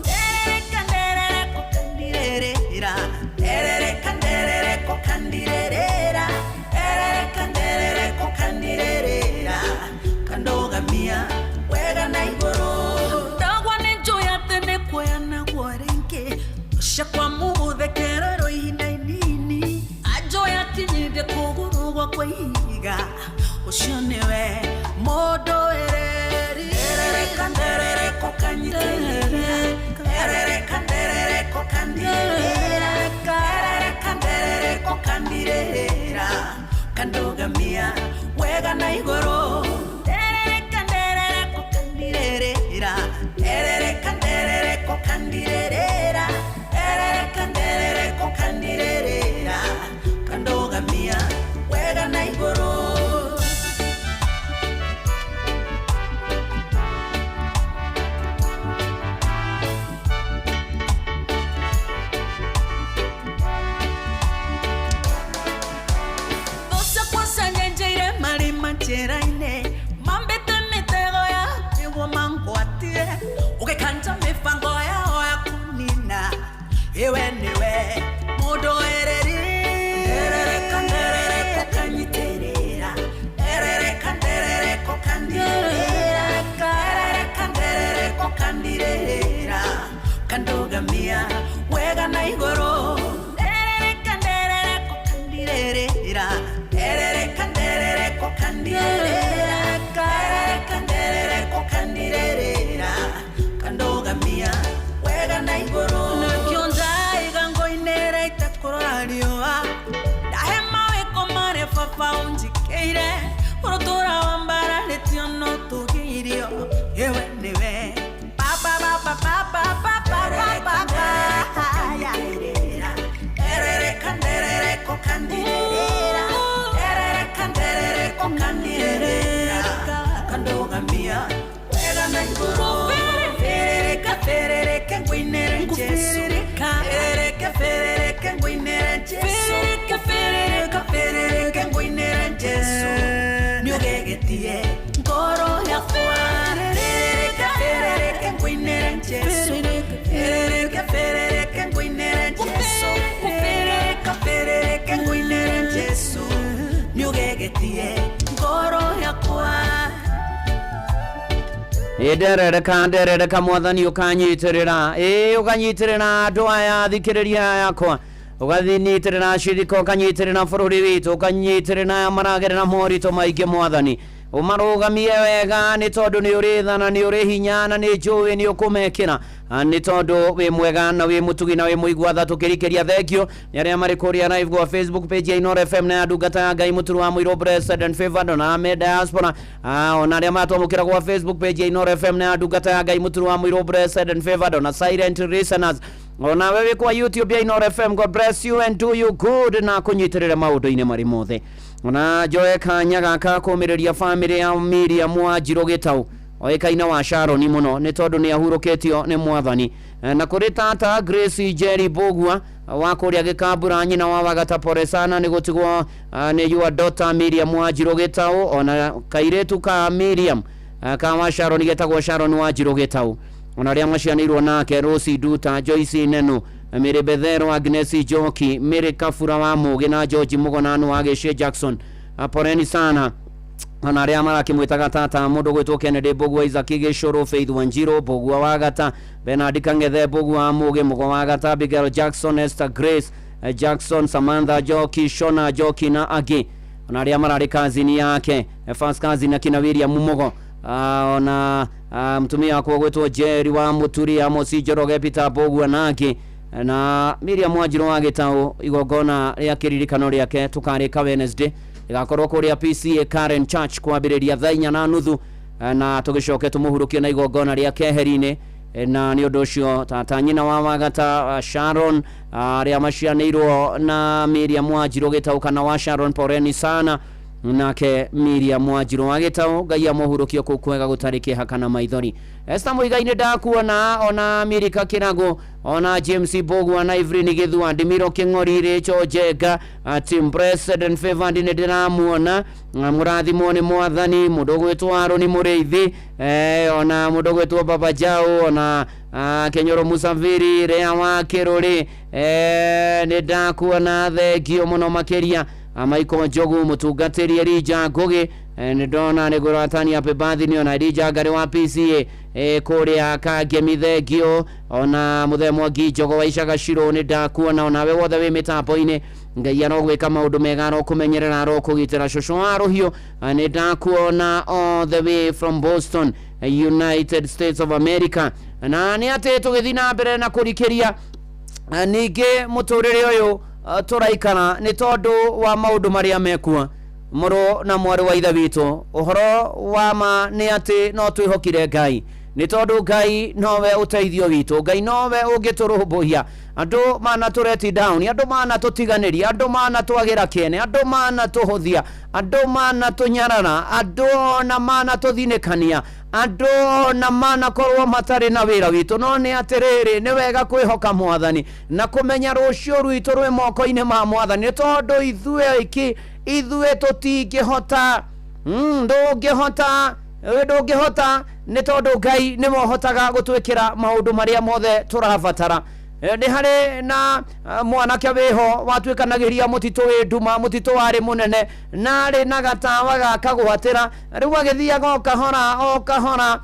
Nderereka nderereko kandirĩrĩra Nderereka nderereko kandirĩrĩra Nderereka nderereko kandirĩrĩra Kandugamia wega na igũrũ Ndagwa nĩ njũĩ atĩ nĩ kuoyanagwo rĩngĩ Ũcakwa mũgũthekererwo ihinda inini Anjũĩ akinyithie kũgũrũ gwakwa ihiga Ũcio nĩwe mũndũ wĩrĩri Nderereka nderereko kanyitĩrĩra Nderereka nderereko kandirĩrĩra Nderereka nderereko kandirĩrĩra Kandugamia wega na igũrũ Nderereka nderereko kandirĩrĩra Nderereka nderereko kandirĩrĩra Nderereka nderereko kandirĩrĩra Kandugamia wega na igũrũ. Thũ ciakwa cianyenjeire marima njĩra-inĩ mambĩte mĩtego ya nĩguo mangwatie ũgĩkanja mĩbango yao ya kũnina ĩwe nĩwe mũndũ wĩrĩri Nderereka nderereko kanyitĩrĩra Nderereka nderereko kandirĩrĩra Nderereka nderereko kandirĩrĩra Kandugamia wega na igũrũ Nderereka nderereko kandirĩrĩra Nderereka nderereko kandirĩrĩra Nderereka nderereko kandirĩrĩra Kandugamia wega na igũrũ Nakĩo ndaiga ngoinĩra itekũrora riũa Ndahe mawĩko marĩa baba ũnjĩkĩire Ũrũtũra wa mbararĩtio no tũgĩirio Ĩwe nĩwe Baba baba baba baba baba Nderereka nderereko kandirĩrĩra Nderereka nderereko kandirĩrĩra Kandugamia wega na igũrũ Ferereka ferereke ngũinĩre Jesũ Ferereke ferereke ngũinĩre Jesũ Ferereka ferereke ngũinĩre Jesũ Nĩũgegetie ngoro yakwa Ferereka ferereke ngũinĩre Jesũ Ferereke ferereke ngũinĩre Jesũ Ferereka ferereke ngũinĩre Jesũ Nĩũgegetie ngoro yakwa. Nderereka nderereka mwathani ũkanyitĩrĩra ĩĩ ũkanyitĩrĩra andũ aya thikĩrĩria yakwa ũgathinyitĩrĩra cirika ũkanyitĩrĩra bũrũri witũ ũkanyitĩrĩra aya maragerera moritũ maingĩ mwathani ũmarũgamie wega nĩ tondũ nĩ ũrĩ tha na nĩ ũrĩ hinya na nĩ njũĩ nĩ ũkũmekĩra nĩ tondũ wĩ mwega na wĩ mũtugi na wĩ mũigua tha. Tũkĩrikĩria thengio nĩ arĩa marĩ kũrĩa live gwa Facebook page ya Inooro FM na ya ndungata ya Ngai Mũturu wa Mũirũ Blessed and Favored ona me diaspora ona arĩa matwamũkĩra gwa Facebook page ya Inooro FM na ya ndungata ya Ngai Mũturu wa Mũirũ Blessed and Favored ona silent listeners ona wewe kwa YouTube ya Inooro FM. God bless you and do you good na kũnyitĩrĩra maũndũ-inĩ marĩ mothe. Ona njoe kanya gaka kũmĩrĩria famĩlĩ ya Miriam Wanjirũ Gĩtaũ oĩkaine wa Sharon mũno nĩ tondũ nĩ ahurũkĩtio nĩ mwathani. Na kũrĩ tata Grace Jerry Bogua wa kũrĩa Gĩkambura nyina wa Wagata pole sana nĩ gũtigwo nĩ your daughter Miriam Wanjirũ Gĩtaũ ona kairĩtu ka Miriam ka wa Sharon getagwo Sharon Wanjirũ Gĩtaũ ona arĩa macianĩirwo nake Rosie Nduta Joyce Nenu Mary Bethero Agnes Njoki Mary Kabura wa Mũgĩ na George Mũgonano wa Gĩciĩ Jackson poleni sana ona arĩa marakĩmwĩtaga tata mũndũ gwĩtwo Kennedy Mbũgua Isaac Gĩcũrũ Faith Wanjirũ Mbũgua wa Gata Bernard Kang'ethe Mbũgua wa Mũgĩ Mũgo wa Gata Abigail Jackson Esther Grace Jackson Samantha Njoki Shona Njoki na angĩ ona arĩa mararĩ kazini yake first cousin akina William Mugo ona mtumia wakwa gwĩtwo Jerry wa Mũturi Amos Njoroge Peter Mbũgua na angĩ na Miriam Wanjirũ wa Gĩtaũ igongona rĩa kĩririkano rĩake tũkarĩka Wednesday ĩgakorwo kũrĩa PCA Karen Church kwambĩrĩria thaa 4:30 na tũgĩcoke tũmũhurũkie na igongona rĩa keheri-inĩ na nĩ ũndũ ũcio tata nyina wa Wagata Sharon arĩa macianĩirwo na Miriam Wanjirũ Gĩtaũ kana wa Sharon, poleni sana. Nake Miriam Wanjiru wa Gĩtaũ, Ngai amũhurũkie kũu kwega gũtarĩ kĩeha kana maithori. Esther Muigai nĩ ndakuona, ona Mirika Kĩrago, ona James Mbũgua na Evelyn Gĩthua, Ndimiro Kĩng'ori, Rachel Njenga, Team President Favored nĩ ndĩramuona, mũrathimwo nĩ mwathani, mũndũ ũgwĩtwo Aroni Mũrĩithi, ona mũndũ ũgwĩtwo Baba Jao, ona Kenyoro Musafiri, Rea wa Kĩrũrĩ, nĩ ndakuona, thengio mũno makĩria. Michael Njogu, mũtungatĩri Elijah Ngugi, nĩ ndona nĩ ngũratani happy birthday nĩ ona Elijah Ngarĩ wa PCA, kũrĩa Kangemi, thengio. Ona Mũthee Mwangi Njogo wa Icagacirũ nĩ ndakuona, onawe wothe wĩ mĩtambo-inĩ, Ngai arogwĩka maũndũ mega, arokũmenyerera, arokũgitĩra. Cũcũ wa Rũhiũ, nĩ ndakuona all the way from Boston, United States of America. Na nĩ atĩ tũgĩthiĩ na mbere na kũrikĩria, ningĩ mũtũrĩre ũyũ tũraikara nĩ tondũ wa maũndũ marĩa mekuo, mũrũ na mwarĩ wa ithe witũ, ũhoro wa ma nĩ atĩ no twĩhokire Ngai, nĩ tondũ Ngai nowe ũteithio witũ, Ngai nowe ũngĩtũrũmbũiya. Andũ manatũreti down, andũ manatũtiganĩria, andũ manatwagĩra kĩene, andũ manatũhũthia, andũ manatũnyarara, andũ ona manatũthinĩkania, andũ ona manakorwo matarĩ na wĩra witũ. No nĩ atĩrĩrĩ, nĩ wega kwĩhoka mwathani na kũmenya rũciũ rwitũ rwĩ moko-inĩ ma mwathani, nĩ tondũ ithuĩ iki ithuĩ tũtingĩhota. Ndũngĩhota, ndũngĩhota, nĩ tondũ Ngai nĩwe ũhotaga gũtwĩkĩra maũndũ marĩa mothe tũrabatara. Nĩ harĩ na mwanake wĩho watuĩkanagĩria mũtitũ wĩ nduma, mũtitũ warĩ mũnene, na arĩ na gatawa gakagwatĩra. Rĩu agĩthiaga o kahora o kahora,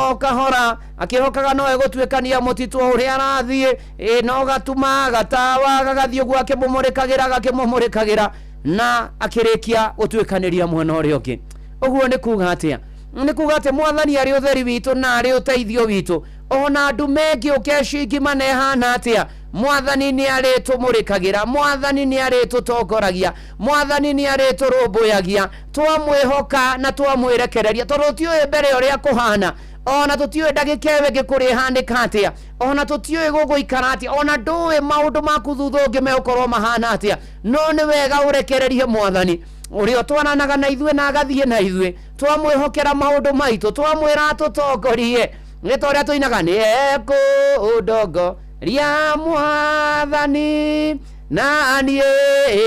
o kahora, akĩhokaga no egũtuĩkania mũtitũ ũrĩa arathiĩ, no gatuma gatawa gagathiĩ ũguo akĩmũmũrĩkagĩra, gakĩmũmũrĩkagĩra, na akĩrĩkia gũtuĩkanĩria mwena ũrĩa ũngĩ. Ũguo nĩ kuga atĩa? Nĩ kuga atĩ mwathani arĩ ũtheri witũ na arĩ ũteithio witũ. Ona andũ mengĩũka cingima na ĩhana atĩa, mwathani nĩ arĩtũmũrĩkagĩra, mwathani nĩ arĩtũtongoragia, mwathani nĩ arĩtũrũmbũyagia. Twamwĩhoka na twamwĩrekereria, tondũ tũtiũĩ mbere ũrĩa kũhana, ona tũtiũĩ ndagĩka ĩyo ĩngĩ kũrĩ ĩhanĩka atĩa, ona tũtiũĩ gũgũikara atĩa, ona ndũĩ maũndũ maku thutha ũngĩ megũkorwo mahana atĩa. No nĩ wega ũrekererie mwathani ũrĩa ũtwaranaga na ithuĩ na agathiĩ na ithuĩ. Twamwĩhokera maũndũ maitũ, twamwĩra atũtongorie, nĩ ta ũrĩa tũinaga, nĩ ekũndongoria mwathani na niĩ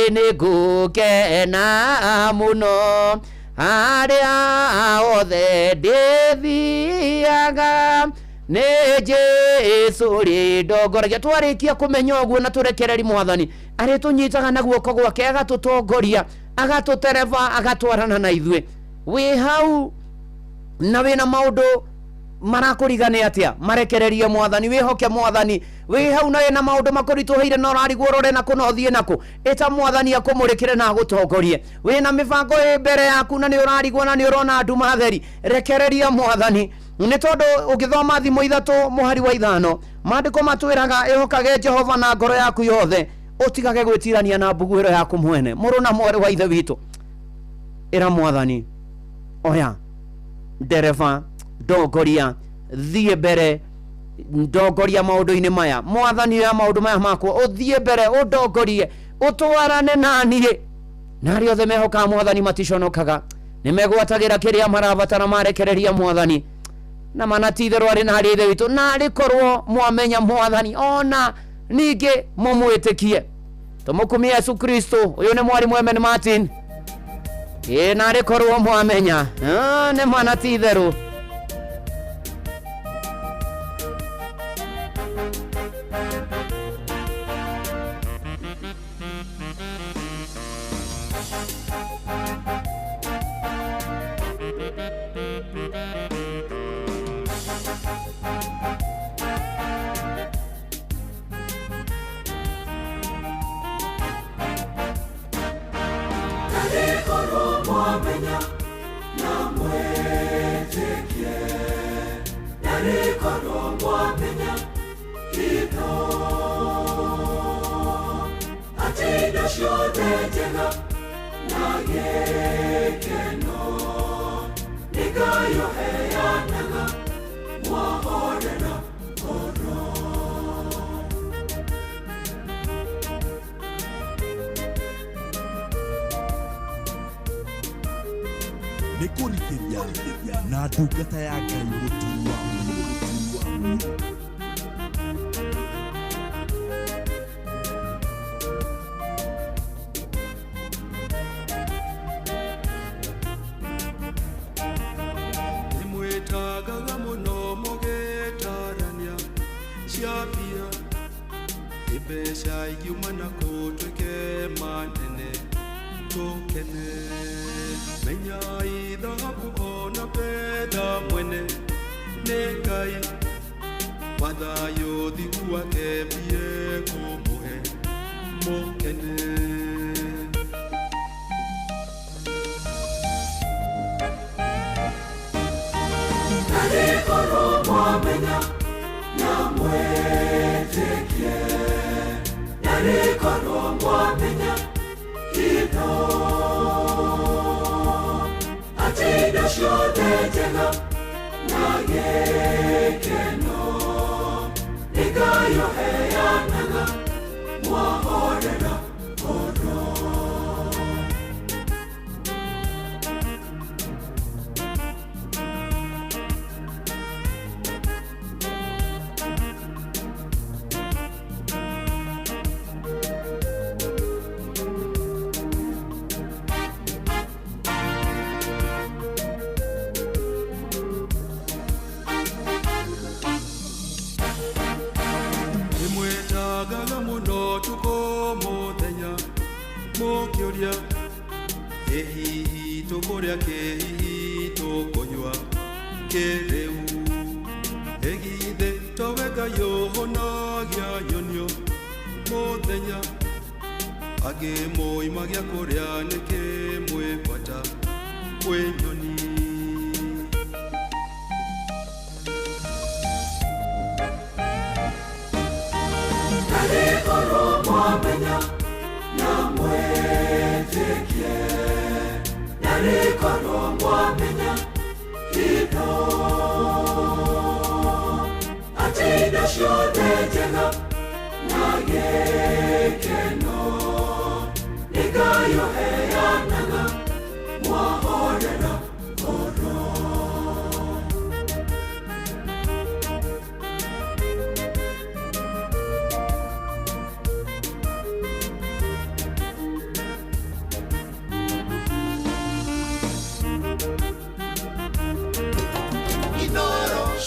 nĩ ngũkena mũno, harĩa othe ndĩthiaga nĩ Jesũ rĩndongoragia. Twarĩkia kũmenya ũguo na tũrekereri mwathani, arĩtũnyitaga na guoko gwake, agatũtongoria, agatũtereba, agatwarana na ithuĩ. Wĩ hau na wĩna maũndũ marakũrigania atĩa, marekererie mwathani, wĩhoke mwathani. Wĩ hau na wĩna maũndũ makũritũhĩire na ũrarigwo ũrore nakũ na ũthiĩ nakũ, ĩta mwathani akũmũrĩkĩre na agũtongorie. Wĩna mĩbango ĩ mbere yaku na nĩ ũrarigwo na nĩ ũrona nduma theri, rekereria mwathani, nĩ tondũ ũngĩthoma Thimo 3 mũhari wa 5, maandĩko matwĩraga ĩhokage Jehova na ngoro yaku yothe, ũtigage gwĩtirania na mbuguĩro yaku mwene. Mũrũ na mwarĩ wa ithe witũ, ĩra mwathani, oya ndereba, ndongoria, thiĩ mbere, ndongoria maũndũ-inĩ maya. Mwathani, oya maũndũ maya makwa, ũthiĩ mbere, ũndongorie, ũtwarane na niĩ. Na arĩa othe mehokaga mwathani maticonokaga, nĩ megwatagĩra kĩrĩa marabatara marekereria mwathani. Na mana ti itherũ arĩ na harĩ ithe witũ, na arĩ korwo mwamenya mwathani ona ningĩ mũmwĩtĩkie. Tũmũkumie Yesu Kristo. Ũyũ nĩ mwarimũ Emen Martin. Ĩ na arĩ korwo mwamenya, nĩ mana ti itherũ. Kũrikĩria na ndungata ya Ngai Mũtua. Nĩmwĩtangaga mũno mũgĩtarania cia mbia mbeca ingiuma na kũtuĩke manene tũkene menyai thahabu ona betha mwene nĩ Ngai wathayũ thigu wake mbie kũmũhe mũkene. Narĩkorwo mwamenya na mwĩtĩkie, narĩkorwo mwamenya hitho atĩ indo ciothe njega na gĩkeno nĩ Ngai ũheanaga mwahorera ngoro. Nĩmwĩtangaga mũno tukũ mũthenya mũkĩũria ĩ hihi tũkũrĩa kĩ hihi tũkũnyua kĩ rĩu ĩ githĩ towe Ngai ũhũnagia nyonio mũthenya angĩ mũima gĩa kũrĩa nĩkĩ mwĩ bata kwĩ nyoni. Narĩkorwo mwamenya na mwĩtĩkie, narĩkorwo mwamenya hitho atĩ indo ciothe njega na gĩkeno nĩ Ngai ũheanaga mwahorera ngoro.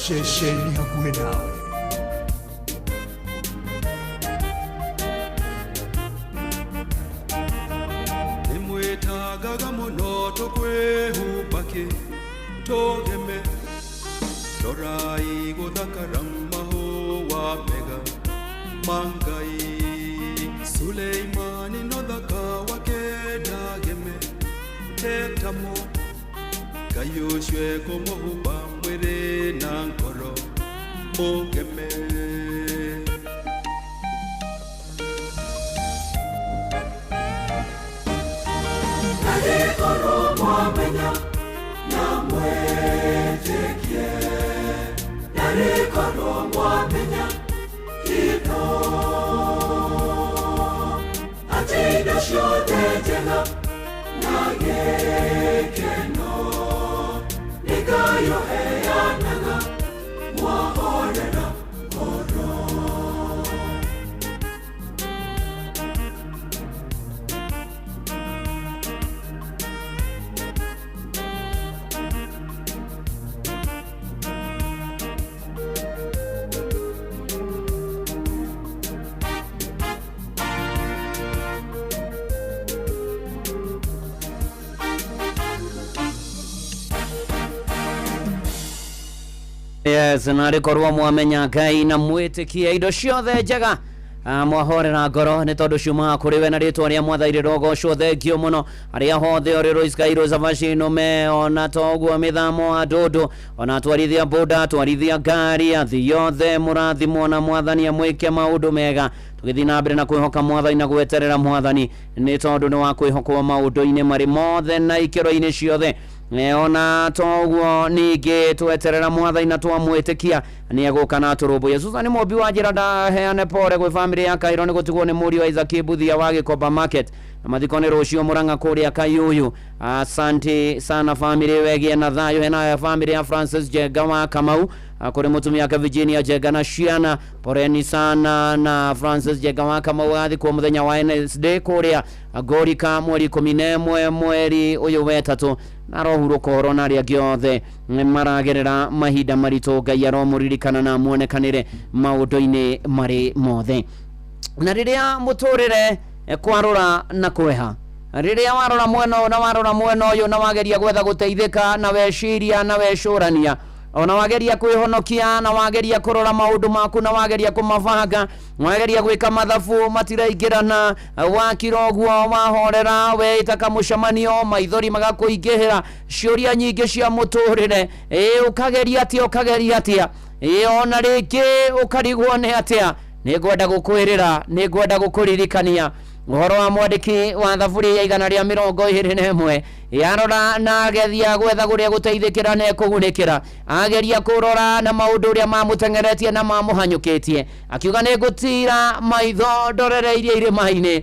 Ceceni hakuhĩ nawe. Nĩmwĩtangaga mũno tũkwĩhumba kĩ tũgeme rorai gũthakara mahũa mega ma Ngai Suleimani no thaka wake ndageme etamo Ngai ũcio ekũmũhumba mwĩrĩ na ngoro mũgeme. Narĩkorwo mwamenya na mwĩtĩkie, narĩkorwo mwamenya hitho atĩ indo ciothe njega na gĩkeno nĩ Ngai ũheanaga mwahorera ngoro. Yes, narĩkorwo mwamenya Ngai na mwĩtĩkie indo ciothe njega mwahorera ngoro nĩ tondũ ciumaga kũrĩ we na rĩtwa rĩa mwathani rĩrogocwo thengio mũno arĩa hothe ũrĩ Rũiskairũ Savashino me ona toguo mĩthamo wa ndũndũ ona twarithia boda twarithia ngari athi yothe mũrathimwo na mwathani amwĩke maũndũ mega tũgĩthiĩ na mbere na kwĩhoka mwathani na gweterera mwathani nĩ tondũ nĩ wa kwĩhokwo maũndũ-inĩ marĩ mothe na ikĩro-inĩ ciothe. Ona toguo ningĩ tweterera mwathani na twamwĩtĩkia nĩ egũka na atũrũmbũiye. Susan Mũmbi wa njĩra ndaheane pore gwĩ famĩlĩ ya Kairo nĩ gũtigwo nĩ mũriũ Isaac Mbuthia wa Gĩkomba Market na mathiko nĩ rũciũ Mũrang'a kũrĩa Kayuyu. Asante sana famĩlĩ wegie na thayũ. Hena famĩlĩ ya Francis Jenga wa Kamau, kũrĩ mũtumia wake Virginia Jenga na ciana, poreni sana na Francis Jenga wa Kamau athikwo mũthenya wa Wednesday kũrĩa Ngorika mweri 11 mweri ũyũ wetatũ, na arohurũka ũhoro na arĩa angĩ othe maragerera mahinda maritũ. Ngai aromũririkana na amuonekanĩre maũndũ-inĩ marĩ mothe. Na rĩrĩa mũtũrĩre kwarora na kweha, rĩrĩa warora mwena ũyũ na warora mwena ũyũ na wageria gwetha gũteithĩka na weciria na wecũrania, ona wageria kwĩhonokia na wageria kũrora maũndũ maku na wageria kũmabanga, wageria gwĩka mathabu matiraingĩrana, wakira ũguo wahorera weĩta kamũcemanio maithori magakũingĩhĩra, ciũria nyingĩ cia mũtũrĩre, ũkageria atĩa ũkageria atĩa, ona rĩngĩ ũkarigwo nĩ atĩa. Nĩngwenda gũkwĩrĩra, nĩngwenda gũkũririkania ũhoro wa mwandĩki wa thaburi ya 121 yarora na agethia gwetha kũrĩa gũteithĩkĩra na ekũgunĩkĩra, ageria kũrora na maũndũ ũrĩa mamũteng'eretie na mamũhanyũkĩtie, akiuga nĩ ngũtira maitho ndorereirie irĩma-inĩ,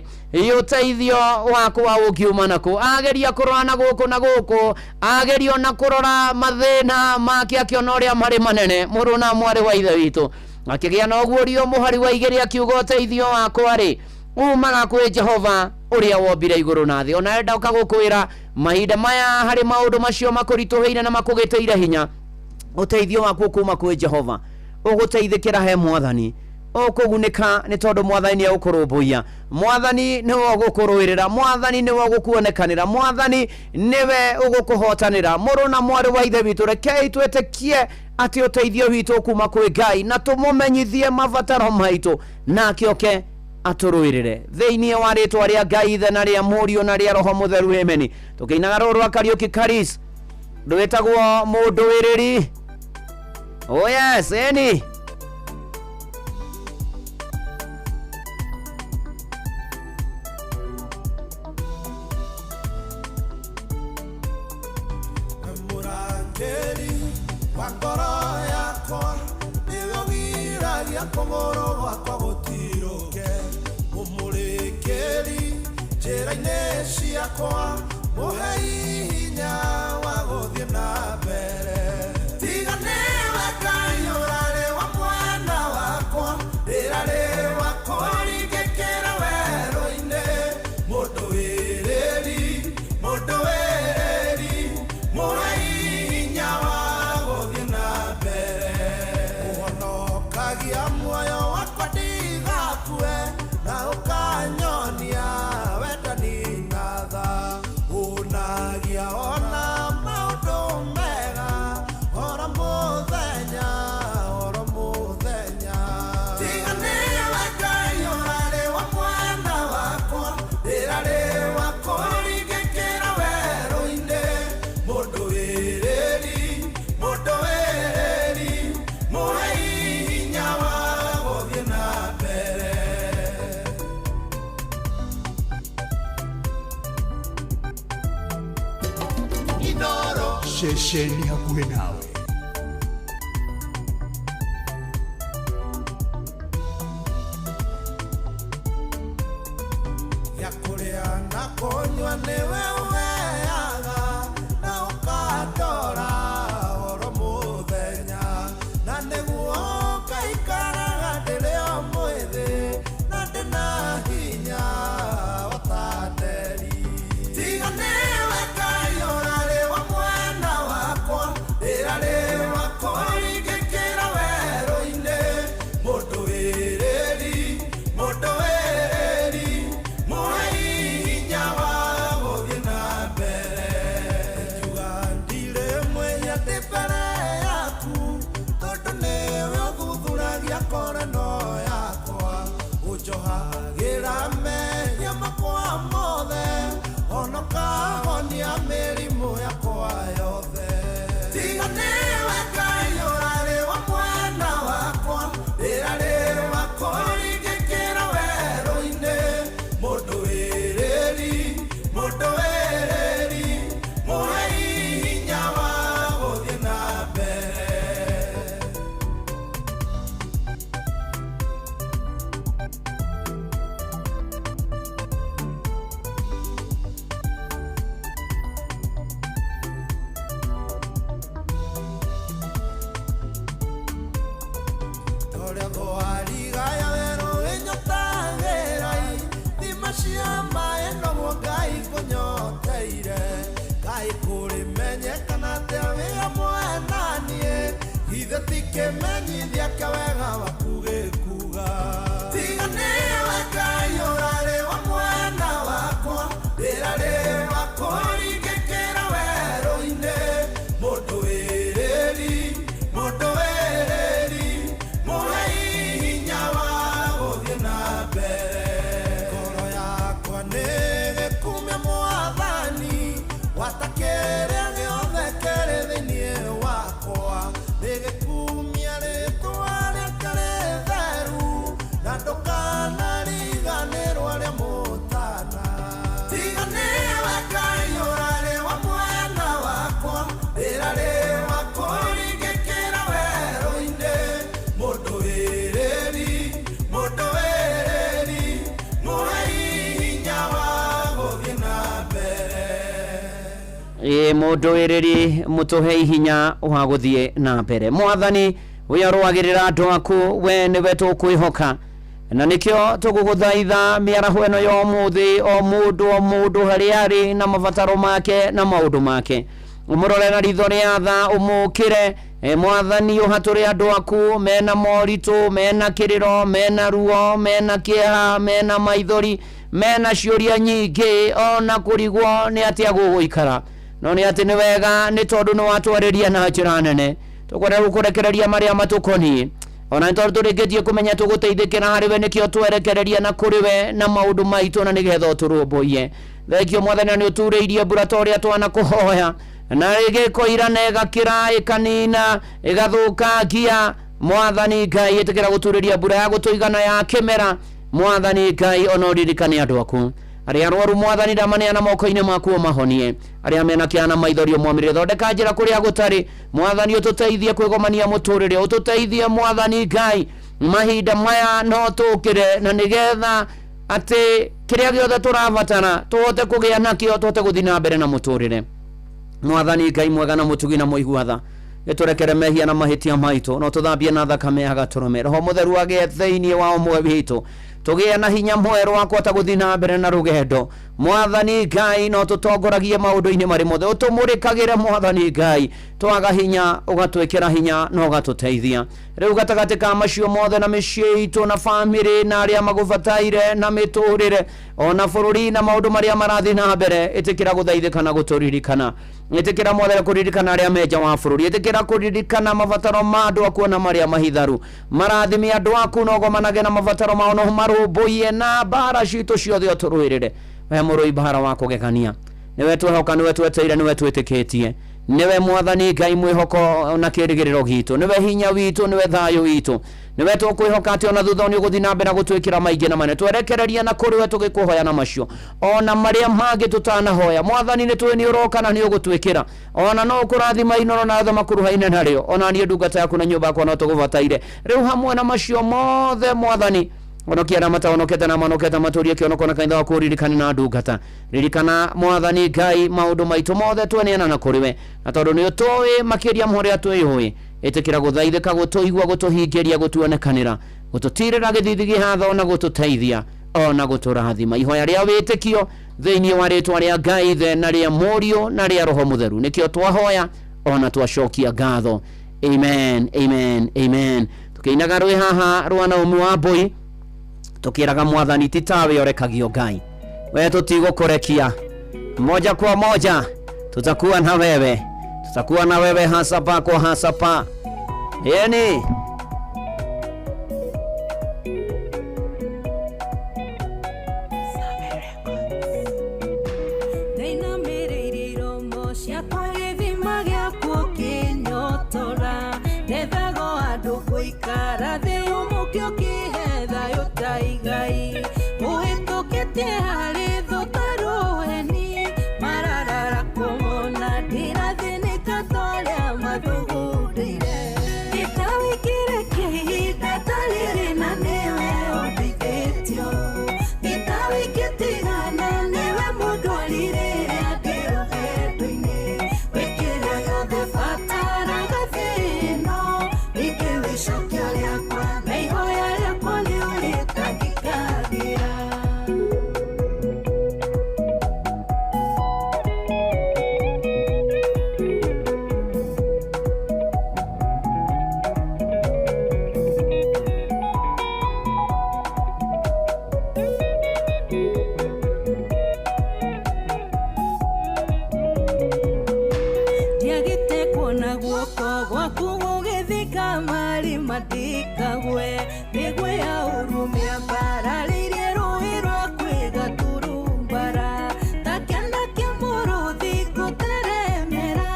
ũteithio wakwa ũngiuma nakũ. Ageria kũrora na gũkũ na gũkũ, ageria ona kũrora mathĩna make akĩona ũrĩa marĩ manene. Mũrũ na mwarĩ wa ithe witũ akĩgĩa na ũguũrio mũhari wa 2 akiuga ũteithio wakwa rĩ umaga kwĩ Jehova ũrĩa wombire igũrũ na thĩ. Ona enda ũkagũkwĩra mahinda maya harĩ maũndũ macio makũritũhĩire na makũgĩtĩire hinya, ũteithio waku kuma kwĩ Jehova, ũgũteithĩkĩra he mwathani, ũkũgunĩka nĩ tondũ mwathani nĩ egũkũrũmbũiya, mwathani nĩwe ũgũkũrũĩrĩra, mwathani nĩwe ũgũkuonekanĩra, mwathani nĩwe ũgũkũhotanĩra. Mũrũ na mwarĩ wa ithe witũ, rekei twĩtĩkie atĩ ũteithio witũ kuma kwĩ Ngai na tũmũmenyithie mabataro maitũ nake oke atũrũĩrĩre thĩinĩ wa rĩtwa rĩa Ngai Ithe na rĩa Mũriũ na rĩa Roho Mũtheru, ameni. Tũkĩinaga rũrũ rwa Kariũki Karis rwĩtagwo Mũndũĩrĩri. Oh yes, eni Mũrangĩri wa ngoro yakwa nĩwe ũgiragia kũgũrũ gwakwa gũtirũke, mũmũrĩkĩri njĩra-inĩ ciakwa, mũhei hinya wa gũthiĩ na mbere. Tiga nĩwe Ngai ũrarĩ wa mwena wakwa, ndĩrarĩ wa kũringĩkĩra werũ-inĩ. Mũndũĩrĩri, mũndũĩrĩri, mũhei hinya wa gũthiĩ na mbere. Ũhonokagia muoyo wakwa ndigakue, na ũkanyonia wendani na tha. Ũnagia ona maũndũ mega, oro mũthenya, oro mũthenya. Tiga nĩwe Ngai ũrarĩ wa mwena wakwa, ndĩrarĩ wa kũringĩkĩra werũ-inĩ. Mũndũĩrĩri, mũndũĩrĩri, mũhei hinya wa gũthiĩ na mbere. Inoro ceceni hakuhĩ nawe. Ya kũrĩa na kũnyua nĩwe ũheaga, na ũkandora oro mũthenya, na nĩguo ngaikaraga ndĩrĩ o mwĩthĩ, na ndĩna hinya o ta nderi. Tiga nĩwe Ngai ũrarĩ wa mwena wakwa, ndĩrarĩ wa kũringĩkĩra werũ-inĩ. Mũndũĩrĩri, mũndũĩrĩri, mũhei hinya wa gũthiĩ na Torĩa thwariga ya werũ ĩnyotagĩra ithima cia maĩ noguo Ngai kũnyoteire. Ngai kũrĩmenyekana atĩa wĩ hamwe na niĩ, githĩ ti kĩmenyithia kĩa wega waku gĩkuga. Tiga nĩwe Ngai ũrarĩ wa mwena wakwa, ndĩrarĩ wa kũringĩkĩra werũ-inĩ. Mũndũ wĩrĩri, mũndũ wĩrĩri, mũhei hinya wa gũthiĩ na mbere. Ngoro yakwa nĩgĩkumia Mwathani, gwata kĩrĩa gĩothe kĩrĩ thĩinĩ wakwa. Nĩgĩkumia rĩtwa rĩake rĩtheru, na ndũkanariganĩrwo arĩa mũtana. Tiga nĩwe Ngai ũrarĩ wa mwena wakwa, ndĩrarĩ wa kũringĩkĩra werũ-inĩ. Mũndũ wĩrĩri, mũndũ wĩrĩri, mũhei hinya wa gũthiĩ na mbere. Ĩ mũndũ wĩrĩri mũtũhe hinya wa gũthiĩ na mbere. Mwathani ũrĩa ũrũagĩrĩra andũ aku, we nĩwe tũkwĩhoka, na nĩkĩo tũgũgũthaitha mĩaraho ĩno ya ũmũthĩ, o mũndũ o mũndũ harĩa arĩ na mabataro make na maũndũ make, ũmũrore na ritho rĩa tha, ũmũkĩre. Mwathani ũhatũre andũ aku mena moritũ, mena kĩrĩro, mena ruo, mena kĩeha, mena maithori, mena ciũria nyingĩ, ona kũrigwo nĩ atĩa gũgũikara. No nĩ atĩ nĩ wega, nĩ tondũ nĩ watwarĩria na njĩra nene. Tũkwenda gũkũrekereria marĩa matũkoniĩ, ona nĩ tondũ tũrĩkĩtie kũmenya tũgũteithĩkĩra harĩ we, nĩkĩo twerekereria na kũrĩ we na maũndũ maitũ, na nĩgetha ũtũrũmbũiye. Thengio Mwathani, na nĩ ũturĩirie mbura ta ũrĩa twanakũhoya, na ĩgĩkoira na ĩgakĩra ĩkanina ĩgathũkangia. Mwathani Ngai, ĩtĩkĩra gũturĩria mbura ya gũtũigana ya kĩmera. Mwathani Ngai, ona ũririkane andũ aku arĩa arwaru. Mwathani, ndamaneana moko-inĩ maku ũmahonie. Arĩa mena kĩana na maithori ũmwamĩrĩre, thondeka njĩra kũrĩa gũtarĩ. Mwathani, ũtũteithie kwĩgomania mũtũrĩre, ũtũteithie Mwathani Ngai, mahinda maya no tũkĩre, na nĩgetha atĩ kĩrĩa gĩothe tũrabatara tũhote kũgĩa nakĩo, tũhote gũthiĩ na mbere na mũtũrĩre. Mwathani Ngai mwega na mũtugi na mũigua tha, gĩtũrekere mehia na mahĩtia maitũ, no tũthambie na thakame ya gatũrũme. Roho Mũtheru agĩe thĩinĩ wa ũmwe witũ, tũgĩe na hinya mwerũ wa kũhota gũthiĩ na mbere na rũgendo. Mwathani Ngai, no tũtongoragie maũndũ-inĩ marĩ mothe, ũtũmũrĩkagĩre. Mwathani Ngai, twaga hinya ũgatwĩkĩra hinya na ũgatũteithia. Rĩu gatagatĩ ka macio mothe, na mĩciĩ itũ na bamĩrĩ na arĩa magũbataire na mĩtũrĩre ona bũrũri na maũndũ marĩa marathiĩ na mbere, ĩtĩkĩra gũthaithĩka na gũtũririkana. Ĩtĩkĩra Mwathani kũririkana arĩa me nja wa bũrũri, ĩtĩkĩra kũririkana mabataro ma andũ aku ona marĩa mahitharu. Marathime andũ aku na ũgomanage na mabataro mao, no marũmbũiye na mbara citũ ciothe ũtũrũĩrĩre. We mũrũi mbara wa kũgegania, nĩwe twehoka, nĩwe tweteire, nĩwe twĩtĩkĩtie, nĩwe Mwathani Ngai mwĩhoko na kĩrĩgĩrĩro gitũ, nĩwe hinya witũ, nĩwe thayũ witũ, nĩwe tũkwĩhoka atĩ ona thutha nĩ ũgũthiĩ na mbere na gũtwĩkĩra maingĩ na manene. Twerekereria na kũrĩ we tũgĩkũhoya na macio ona marĩa mangĩ tũtanahoya. Mwathani, nĩ tũĩ nĩ ũroka na nĩ ũgũtwĩkĩra, ona no ũkũrathima Inooro na othe makuruhaine narĩo. Ona niĩ ndungata yaku na nyũmba yakwa no tũgũbataire. Rĩu hamwe na macio mothe, Mwathani, honokia arĩa matahonokete na mahonokete, matũrie kĩonoko na kanitha waku ũririkane na ndungata. Ririkana Mwathani Ngai maũndũ maitũ mothe tweneana na kũrĩ we, na tondũ nĩ ũtũĩ makĩria ma ũrĩa twĩyũĩ, ĩtĩkĩra gũthaithĩka, gũtũigua, gũtũhingĩria, gũtuonekanĩra, gũtũtirĩra gĩthithi gĩhatho na gũtũteithia ona gũtũrathima. Ihoya rĩa wĩtĩkio thĩinĩ wa rĩtwa rĩa Ngai Ithe na rĩa Mũriũ na rĩa Roho Mũtheru nĩkĩo twahoya ona twacokia ngatho. Amen, amen, amen. Tũkĩinaga rwĩ haha rwa Naomi wa Mbui, tũkĩraga Mwathani ti tawe ũrekagio Ngai, we tũtigũkũrekia. Moja kwa moja tutakuwa na wewe, tutakuwa na wewe hasa pa kwa hasa pa yani. Ndainamĩrĩirie iromo ciakwa gĩthima gĩaku ũkĩnyotora, ndethago andũ gũikara thĩ ũmũke ũkĩhe thayũ ta igai, ũhĩtũkĩtie harĩ thũ ta rũheni, mararara kũmona ndĩrathĩnĩka ta ũrĩa mathugundĩire. Gĩtawĩkĩre kĩhinda ta rĩrĩ na nĩwe ũndeithĩtio, gĩtawĩkĩtigana nĩwe mũndũ arirĩrĩa ndĩ rũgendo-inĩ, wĩkĩra yothe bataraga thĩ ĩno, gwaku gũgĩthika marima ndikagwe mĩgwe ya ũrũme ambararĩirie rũĩ rwa kwĩgaturumbara ta kĩanda kĩa mũrũthi ngũteremera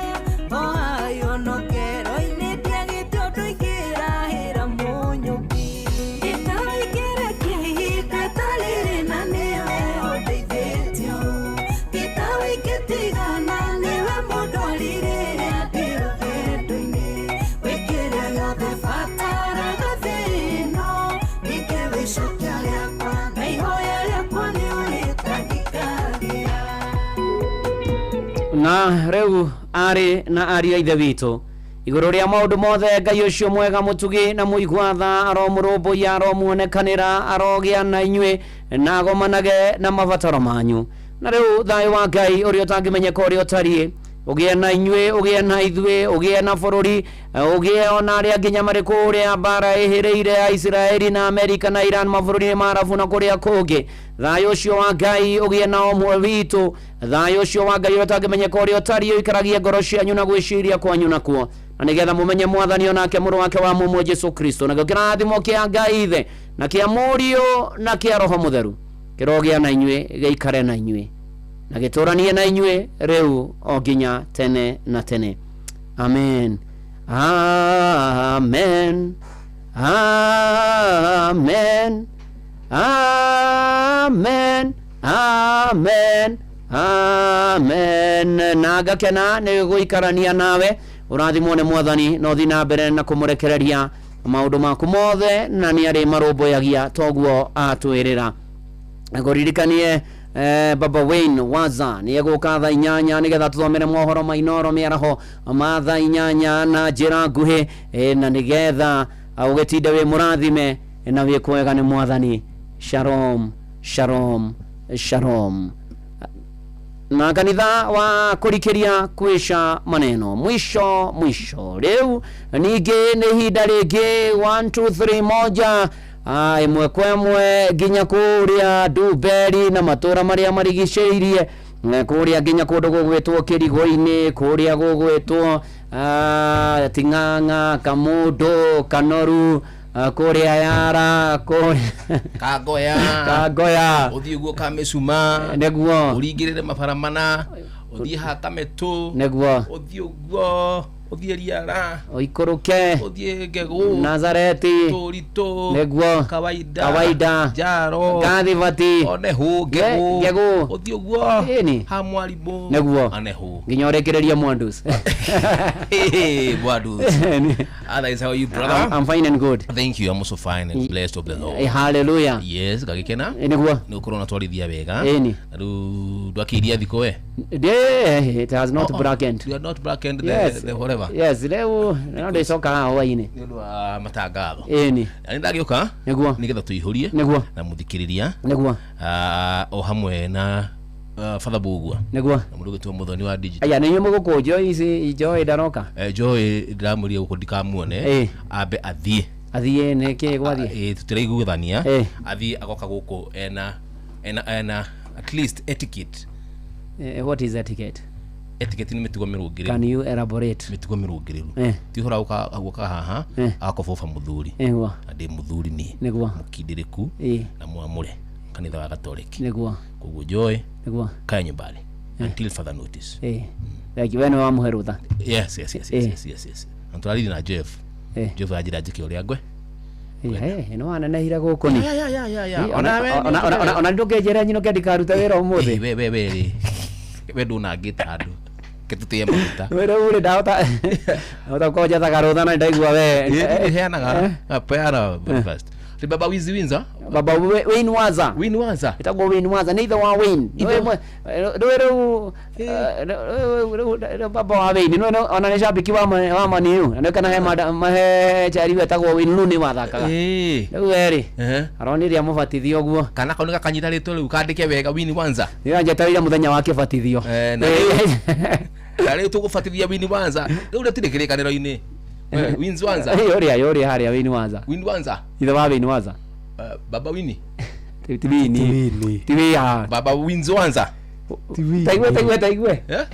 ohayo nokero-inĩ ndiagĩte ũndũ ingĩrahĩra mũnyũmbi gĩtawaingĩrekia ihinda ta rĩrĩ na nĩwe ũndeithĩtio gĩtawaingĩtigana nĩwe mũndwari rĩrĩa ndĩ rũgendo-inĩ wĩkĩre yothe bataraga thĩno ningĩ wĩcokia rĩakwa na ihoya rĩakwa nĩ ũrĩtangĩkagĩra. Na rĩu arĩ na ariũ a ithe witũ igũrũ rĩa maũndũ mothe Ngai ũcio mwega mũtugi na mũigua tha aromũrũmbũiya aromuonekanĩra arogĩa na inyuĩ na agomanage na mabataro manyu. Na rĩu thayũ wa Ngai ũrĩa ũtangĩmenyeka ũrĩa ũtariĩ ũgĩe na inyuĩ ũgĩe na ithuĩ ũgĩe na bũrũri ũgĩe ona arĩa nginya marĩ kũrĩa mbara ĩhĩrĩire ya Isiraeli na Amerika na Iran mabũrũri-inĩ ma Arabu na kũrĩa kũngĩ. Thayũ ũcio wa Ngai ũgĩe na ũmwe witũ. Thayũ ũcio wa Ngai ũrĩa ũtangĩmenyeka ũrĩa ũtariĩ ũikaragie ngoro cianyu na gwĩciria kwanyu nakuo na nĩgetha mũmenye Mwathani onake mũrũ wake wa mũmwe Jesu Kristo. Nakĩo kĩrathimo kĩa Ngai Ithe na kĩa Mũriũ na kĩa Roho Mũtheru kĩrogĩa na inyuĩ gĩikare na inyuĩ na gĩtũranie na inyuĩ rĩu o nginya tene na tene. Amen. Amen. Amen. Amen. Amen. Amen. Na ngakena nĩ gũikarania nawe ũrathimwo nĩ Mwathani na ũthiĩ na mbere na kũmũrekereria maũndũ maku mothe na nĩ arĩ marũmbũyagia toguo atwĩrĩra. Ngũririkanie Baba Wayne Waza nĩ egũka thaa 8 nĩgetha tũthomere mohoro ma Inooro mĩaraho ma thaa 8 na njĩra nguhĩ na nĩgetha ũgĩtinde wĩ mũrathime na wĩ kwega nĩ Mwathani. Shalom, shalom, shalom. Na kanitha wa kũrikĩria kwisha maneno mwisho mwisho. Rĩu ningĩ nĩ ihinda rĩngĩ 1 2 3 1 ĩmwe kwa ĩmwe nginya kũrĩa Ndumberi na matũra marĩa marigicĩirie kũrĩa nginya kũndũ gũgwĩtwo Kĩrigũ-inĩ kũrĩa gũgwĩtwo Ting'ang'a, Kamũndũ, Kanoru, kũrĩa Yara, kũrĩa Kangoya, Kangoya, ũthiĩ guo Kamĩcuma, nĩguo ũringĩrĩre mabara mana, ũthiĩ ha Kametũ, nĩguo ũthiĩ ũguo ũthiĩ Riara, ũikũrũke ũthiĩ Ngegũ, Nazareti, Tũritũ, nĩguo Kawaida, Kawaida, Njaro, Gathibati, Onehu, Ngegũ, Ngegũ, ũthiĩ ũguo Ĩni. ha Mwarimũ, nĩguo Onehu. nginya ũrĩkĩrĩrie Mwandus. Hey, Mwandus. Otherwise, how are you, brother? I'm fine and good. Thank you. I'm also fine and blessed of the Lord. Hallelujah. Yes, gagikena. Nĩguo. Nĩ ũkorwo na twarithia wega. Ĩni. Na rĩu ndwakĩiria thikũ we. It has not blackened. You are not blackened the, Yes. the whatever. Yes, rĩu no ndĩcoka haha hwainĩ. Nĩ ũndũ wa matangatho. Ĩni. Na nĩ ndagĩũka. Nĩguo. Nĩgetha tũihũrie. Nĩguo. Na mũthikĩrĩria. Nĩguo. O hamwe na Father Bugua. Nĩguo. Na mũndũ ũgĩtwo Mũthoni wa digital. Aya nĩ inyuĩ mũgũkũ Joy ici Joy ndaroka. Joy ndĩramwĩrire gũkũ ndikamuone. Ambe athiĩ. Athiĩ nĩ kĩ gwathiĩ? Tũtiraiguithania. Athiĩ agoka gũkũ ena at least etiquette. What is etiquette? Etiquette nĩ mĩtugo mĩrũngĩrĩru. Can you elaborate? Mĩtugo mĩrũngĩrĩru. Ti ũhoro wa gũka haha agakoboba mũthuri. Nĩguo. Na ndĩ mũthuri niĩ. Nĩguo. Mũkindĩrĩku na mwamũre kanitha wa Gatoreki. Nĩguo. Koguo Joy. Nĩguo. Kaya nyumbani until further notice. Thank you. We nĩ wamũhe rũtha. Yes, yes, yes, yes, yes, yes. Na tũraririe na Jeff. Jeff anjĩra njĩke ũrĩa ngwe. Nĩ wanenehire gũkũ ni. Ya. Ona ndũngĩnjĩra nyinũke ndikaruta wĩra ũmũthĩ. We we rĩ. We ndũnangĩte handũ. Kĩtũtĩe maguta. We rĩu rĩ ndahota gũkorwo njethaga rũtha na ndaigua we. Heanaga. Peana very fast. Ti Baba Wizi Winza? Baba Wayne Waza. Wayne Waza. Ĩtagwo Wayne Waza nĩ ithe wa Wayne. Rĩu rĩu baba wa Wayne nĩ ona nĩ shabiki wa Man U. Na kana he mahe chari wetagwo Wayne Rooney wathakaga. Rĩu we rĩ aronire amũbatithio ũguo. Kana kau nĩgakanyita rĩtwa rĩu kandĩke wega Wayne Waza. Nĩ njetereire mũthenya wa kĩbatithio. Na rĩu tũgũbatithia Wayne Waza. Rĩu rĩtirĩ kĩrĩkanĩro-inĩ. Wayne Waza. Ũrĩa harĩa Wayne Waza. Wayne Waza. Ithe wa Wayne Waza. Baba Winnie. Ti Winnie. Ti Winnie. Baba Wayne Waza. Taigue. Eh?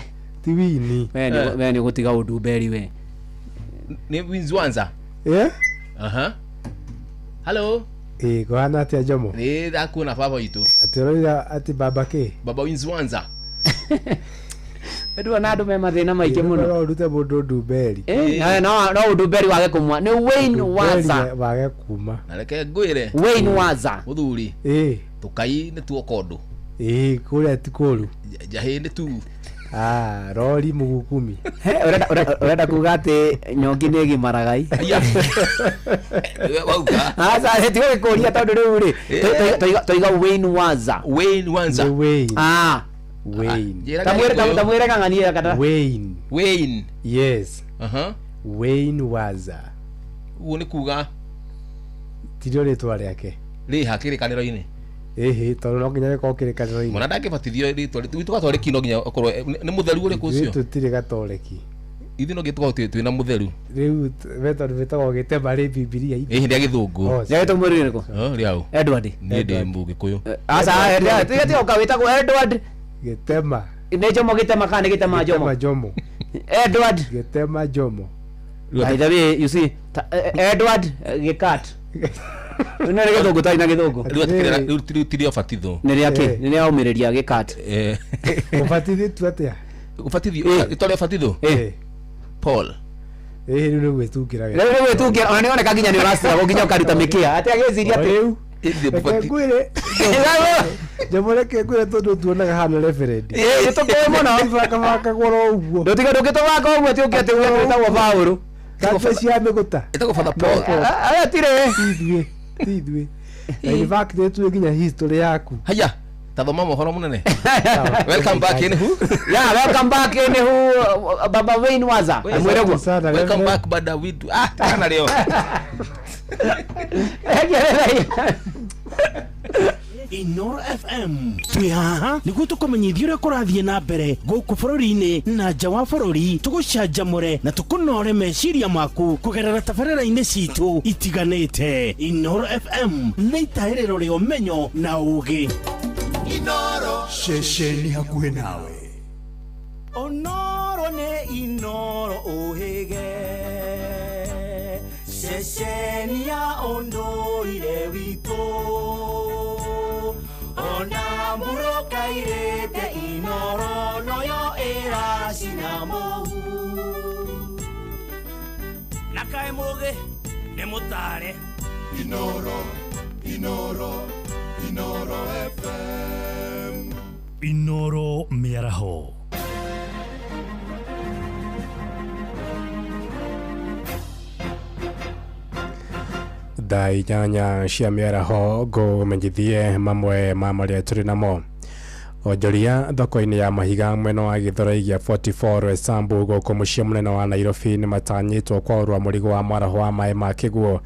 Ti Winnie. We nĩ gũtiga ũndumberi we. Nĩ Winzwanza. Eh? Aha. Hello. Ĩ kũhana atĩa Jomo? Nĩ ndakuona baba witũ. Atĩ ũroiga atĩ baba kĩ? Baba Winzwanza. Ndua andũ me mathĩna maingĩ mũno. No ũrute mũndũ ndumberi. Eh, no no ndumberi wage kumwa nĩ Wayne Waza. Wage kuma. Na reke ngwĩre. Wayne Waza. Mũthuri. Ĩ. Tũkai nĩ tuoka ũndũ. Ĩ kũrĩa ti kũru. Njahĩ nĩ tu. Ah, rori mugukumi. He, ũrenda kuga atĩ nyongi nĩ ĩgimaragai. Wauga. Aca tiga gĩkũria tondũ rĩu rĩ toiga Wayne Waza. Wayne Waza. Nĩ Wayne. Ah. Wayne. Tamwĩre kang'anie kana. Wayne. Wayne. Yes. Aha. Wayne Waza. Ũguo nĩ kuga Tirio rĩtwa rĩake. rĩha kĩrĩkanĩro-inĩ. Ĩhĩ tondũ no nginya gĩkorwo kĩrĩkanĩro-inĩ. Mwana ndangĩbatithio rĩtwa gwitũ gatoreki no nginya okorwo nĩ mũtheru ũrĩkũ Ithuĩ ũcio? tũtirĩ gatoreki. Ithuĩ no nginya tũkorwo twĩna mũtheru. Rĩu we tondũ wĩtagwo gĩtema rĩ Bibilia-inĩ. Ĩhĩ rĩa gĩthũngũ. Oh, Rĩa gĩthũngũ rĩ rĩrĩkũ? Oh, rĩaũ. Edward. Niĩ ndĩ mũgĩkũyũ. Aca tiga tiga ũka wĩtagwo Edward. Gĩtema. Nĩ Jomo gĩtema kana nĩ gĩtema Jomo? Gĩtema Jomo. Edward. Gĩtema Jomo. By the way, you see, Edward Gĩkat. Nĩ nĩ gĩthũngũ tarĩ na gĩthũngũ. Rĩu ti rĩa ũbatitho. Nĩ rĩa kĩ? Nĩ rĩa ũmĩrĩria Gĩkat. Ũbatithĩtio atĩa? Ũbatithio rĩtwa rĩa ũbatitho? Paul. Ĩhĩ rĩu nĩ gwĩtungĩra Rĩu nĩ gwĩtungira ona nĩ oneka nginya nĩ ũraciragwo nginya ũkaruta mĩkĩa. Atĩ agĩciria atĩ Rĩu. Reke ngwĩre. Jomo reke ngwĩre tondũ tuonaga hana reverend. Ĩ tũkũĩ mũno. Ibangabangagwo oro ũguo. Ndũtiga ndũngĩtũbanga ũguo atĩ ũke atĩ uge twĩtagwo Paũlũ. Kanja cia mĩgũta. Ĩtagwo Father Paul. Aya tirĩ. Ti ithuĩ. Ti ithuĩ. Na in fact nĩ tuĩ nginya history yaku. Haya. Tathoma mohoro mũnene. Welcome back anywho. Yeah, welcome back anywho Baba Wayne Waza. Mwĩre guo. Welcome back bada witu. Ah, kana rĩo. Inoro FM twĩ haha nĩguo tũkũmenyithia ũrĩa kũrathiĩ na mbere gũkũ bũrũri-inĩ na nja wa bũrũri tũgũcanjamũre na tũkũnore meciria maku kũgerera tabarĩra-inĩ citũ itiganĩte. Inoro FM nĩ itahĩrĩro rĩa ũmenyo na ũgĩ. Inoro ceceni hakuhĩ nawe. Onoro nĩ Inoro ũhĩge ceceni ya ũndũire witũ ona mbura ĩkairĩte Inoro noyo ĩracina mũhu na kaĩ mũgĩ nĩ mũtare. Inoro, Inoro, Inoro FM. Inoro mĩaraho. Thaa 8 cia mĩaraho ngũmenyithie mamwe ma marĩa tũrĩ namo. Onjoria thoko-inĩ ya mahiga mwena wa Gĩthũrai gĩa 44 Roysambu gũkũ mũciĩ mũnene wa Nairobi nĩ matanyĩtwo kwaũrwo mũrigo wa mwaraho wa maĩ ma kĩguũ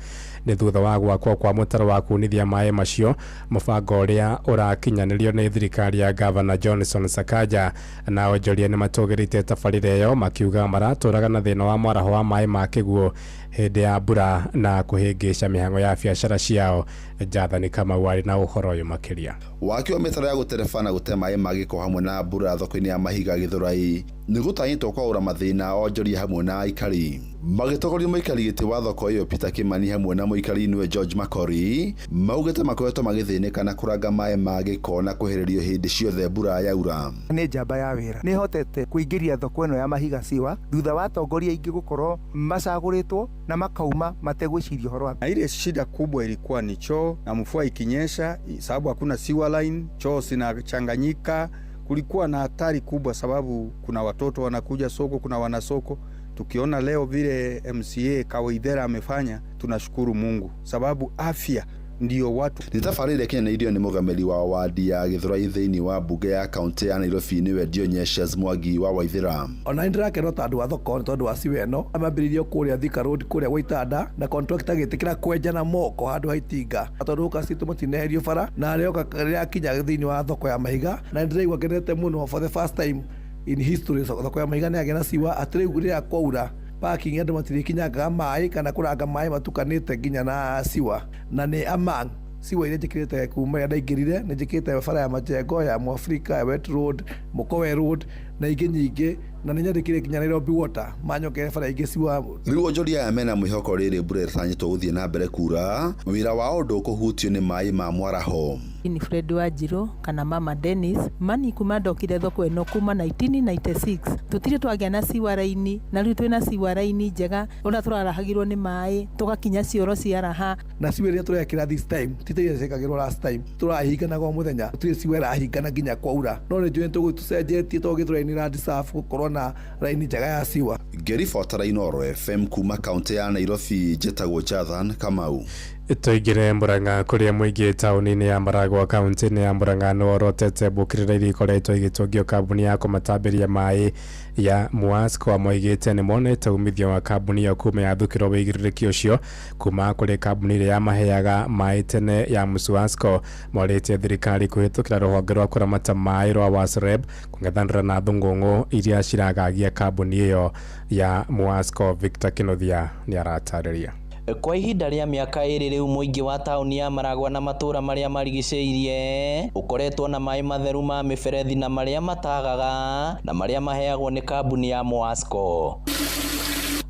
nĩ thutha wa gwakwo kwa mũtaro wa kunithia maĩ macio, mũbango ũrĩa ũrakinyanĩrio nĩ thirikari ya Gavana Johnson Sakaja. Na onjoria nĩ matũgĩrĩtie tabarĩra ĩyo makiuga maratũraga na thĩna wa mwaraho wa maĩ ma kĩguũ hĩndĩ ya mbura na kũhĩngĩca mĩhang'o ya biacara ciao. Jathani Kamau arĩ na ũhoro ũyũ makĩria. Waki wa mĩtaro ya gũtereba na gũte maĩ ma gĩko hamwe na mbura thoko-inĩ ya mahiga Gĩthũrai nĩ gũtanyĩtwo kwaũra mathĩna onjoria hamwe na aikari. Magĩtongorio mũikari gĩtĩ wa thoko ĩyo Peter Kimani hamwe na mũikari nĩwe George Makori maugĩte makoretwo magĩthĩnĩka na kũranga maĩ ma gĩko na kwehererio hĩndĩ ciothe mbura yaura. Nĩ njamba ya wĩra nĩ hotete kũingĩria thoko ĩno ya mahiga siwa thutha wa atongoria aingĩ gũkorwo macagũrĩtwo na makauma mategwĩciria ũhoro wa Na ile shida kubwa ilikuwa ni choo, na mvua ikinyesha, sababu hakuna sewer line, choo zinachanganyika. Kulikuwa na hatari kubwa, sababu kuna watoto wanakuja soko, kuna wanasoko. Tukiona leo vile MCA Kawaidhera amefanya, tunashukuru Mungu, sababu afya ndio watu. Nĩ tabarĩra ĩkinyanĩirio nĩ mũgamĩri wa wadi ya Gĩthũrai thĩinĩ wa mbunge ya kaũntĩ ya Nairobi nĩwe Dionysius Mwangi wa Waithĩra. Ona nĩ ndĩrakenwo ta andũ a thoko nĩ tondũ wa siwa ĩno mambĩrĩirio kũrĩa Thika Road kũrĩa gwa itanda na contractor agĩtĩkĩra kwenja na moko handũ ha itinga tondũ gũka citũ matineherio bara na rĩoka rĩrakinya thĩinĩ wa thoko ya mahiga na nĩndĩraigua ngenete mũno for the first time in history thoko ya mahiga nĩ yagĩa na siwa atĩ rĩu rĩrĩa kwaura parking andũ matirĩkinyangaga maĩ kana kũranga maĩ matukanĩte nginya na siwa na nĩ among siwa iria njĩkĩrĩte kuma rĩrĩa ndaingĩrire nĩ njĩkĩrĩte bara ya Majengo ya Mwafrika ya Wet Road Mũkowe Road Na ingĩ nyingĩ, na nĩ nyandĩkire nginya Nairobi Water manyongerere bara ingĩ ciwa. Rĩu onjoria aya mena mwĩhoko rĩrĩ mbura ĩtanyĩtwo gũthiĩ na mbere kura, wĩra wao ndũkũhutio nĩ maĩ ma mwaraho. Ni Fred Wanjiru kana Mama Dennis mani. Kuma ndokire thoko ĩno kuma 1996, tũtirĩ twagĩa na sewer line, na rĩu twĩna sewer line njega. Ũrĩa tũrarahagirwo nĩ maĩ tũgakinya cioro ciaraha. Na ciwa iria tũrekĩra this time ti ta iria ciekagĩrwo last time, tũrahinganaga o mũthenya, gũtirĩ ciwa ĩrahingana nginya kwaura. No nĩ njũĩ nĩ tũcenjetie tondũ Gĩthũrai nĩ ĩra gũkorwo na raini njega ya ciwa. Ngĩribotera Inooro FM kuma kaunti ya Nairobi, njĩtagwo Jathan Kamau. Tũingĩre Murang'a, kũrĩa mũingĩ taũni-inĩ ya Maragwa, kaunti-inĩ ya Murang'a, nĩ worotete mbũkĩrĩra iria ikoretwo igĩtũngio kambuni ya kũmatambĩria maĩ ya Muasco. Moigĩte nĩ monete umithio wa kambuni ĩyo kuma yathukĩrwo wĩigĩrĩrĩki ũcio kuma kũrĩ kambuni ĩrĩa yamaheaga maĩ tene ya Musuasco. Morĩtie thirikari kũhĩtũkĩra rũhonge rwa kũramata maĩ rwa WASREB kũng'ethanĩra na thũng'ũng'ũ iria ciragagia kambuni ĩyo ya Muasco. Victor Kĩnuthia nĩ aratarĩria. Kwa ihinda rĩa mĩaka 2 rĩu, mũingĩ wa taũni ya Maragwa na matũũra marĩa marigicĩirie ũkoretwo na maĩ matheru ma mĩberethi na marĩa matagaga na marĩa maheagwo nĩ kambuni ya Muasco.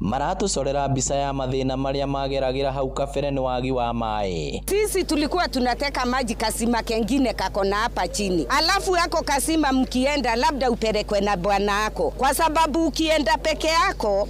Maratũcorera mbica ya mathĩna marĩa mageragĩra hau kabere nĩ wagi wa maĩ. Sisi tulikuwa tunateka maji kasima kengine kakona hapa chini, alafu yako kasima mkienda labda upelekwe na bwana yako, kwa sababu ukienda peke yako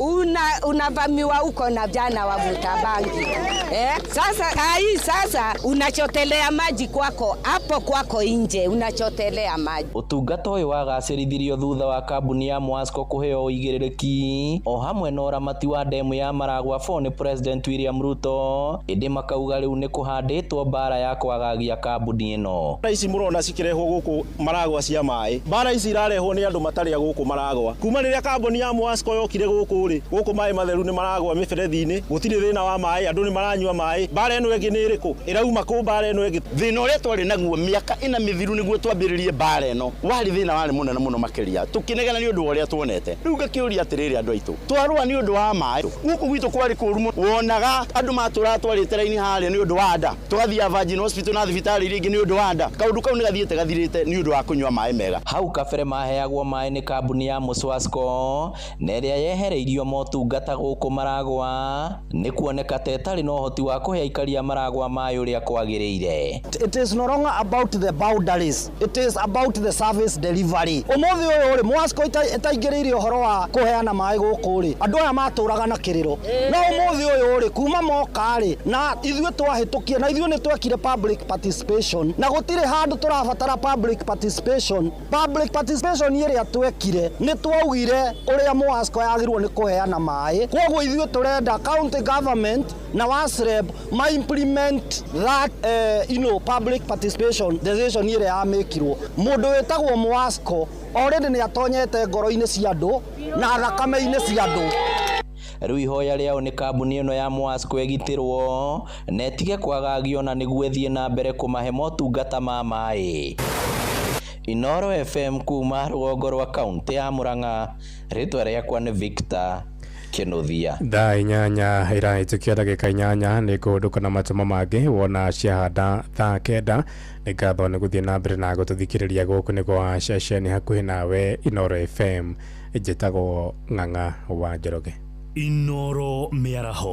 unavamiwa huko na vijana wavuta bangi, eh? Sasa hii sasa unachotelea maji kwako hapo kwako nje unachotelea maji. Ũtungata ũyũ wagacĩrithirio thutha wa kambuni ya Muasco kũheo ũigĩrĩrĩki o hamwe na ũramati wa demu ya Maragwa 4 nĩ President William Ruto, ĩndĩ makauga rĩu nĩ kũhandĩtwo mbara ya kwagagia kambuni ĩno. Mbara ici mũrona cikĩrehwo gũkũ Maragwa cia maĩ, mbara ici irarehwo nĩ andũ matarĩ a gũkũ Maragwa. Kuma rĩrĩa kambuni ya Muasco yokire gũkũ rĩ, gũkũ maĩ matheru nĩ maragwa mĩberethi-inĩ, gũtirĩ thĩna wa maĩ, andũ nĩ maranyua maĩ. Mbara ĩno ĩngĩ nĩ ĩrĩkũ ĩrauma kũ? Mbara ĩno ĩngĩ. Thĩna ũrĩa twarĩ naguo mĩaka 4 mĩthiru nĩguo twambĩrĩrie mbara ĩno warĩ thĩna warĩ mũnene mũno makĩria, tũkĩnegena nĩ ũndũ wa ũrĩa tuonete. Rĩu ngakĩũria atĩrĩrĩ, andũ aitũ, twarũa nĩ ũndũ wa maĩ gũkũ gwitũ kwarĩ kũru mũno. Wonaga andũ matũraga twarĩte raini harĩa nĩ ũndũ wa nda, tũgathiĩ Virgin Hospital na thibitarĩ iria ingĩ nĩ ũndũ wa nda. Kaũndũ kau nĩ gathiĩte gathirĩte nĩ ũndũ wa kũnyua maĩ mega. Hau kabere maheagwo maĩ nĩ kambuni ya Muswasco na ĩrĩa yehereirio motungata gũkũ Maragwa nĩ kuoneka ta ĩtarĩ na ũhoti wa kũhe aikari a Maragwa maĩ ũrĩa kwagĩrĩire. It is no longer about the boundaries, it is about the service delivery. Ũmũthĩ ũyũ rĩ, Mwasco ĩtaingĩrĩire ũhoro wa kũheana maĩ gũkũ rĩ, andũ aya matũraga na kĩrĩro. No ũmũthĩ ũyũ rĩ, kuma moka rĩ, na ithuĩ twahĩtũkie, na ithuĩ nĩ twekire public participation, na gũtirĩ handũ tũrabatara public participation. Public participation ĩrĩa twekire nĩ twaugire ũrĩa Mwasco yagĩrĩirwo nĩ kũheana maĩ. Koguo ithuĩ tũrenda county government na WASREB ma implement that public participation decision ĩrĩa yamĩkirwo. Mũndũ wĩtagwo Mwasco already nĩ atonyete ngoro-inĩ cia andũ na thakame-inĩ cia andũ. Rĩu ihoya rĩao nĩ kambuni ĩno ya Muasco ĩgitĩrwo na ĩtige kwagagio na nĩguo ĩthiĩ na mbere kũmahe motungata ma maĩ. Inooro FM kuma rũgongo rwa kaunti ya Murang'a, rĩtwa rĩakwa nĩ Victor Kĩnuthia. Thaa 8 irahĩtũkia ndagĩka 8, nĩ kũhũndũka na matũmo mangĩ wona ciahanda thaa 9. Nĩ ngatho nĩ gũthiĩ na mbere na gũtũthikĩrĩria. Gũkũ nĩ gwa ceceni hakuhĩ nawe, Inooro FM. Njĩtagwo Ng'ang'a wa Njoroge. Inooro mĩaraho.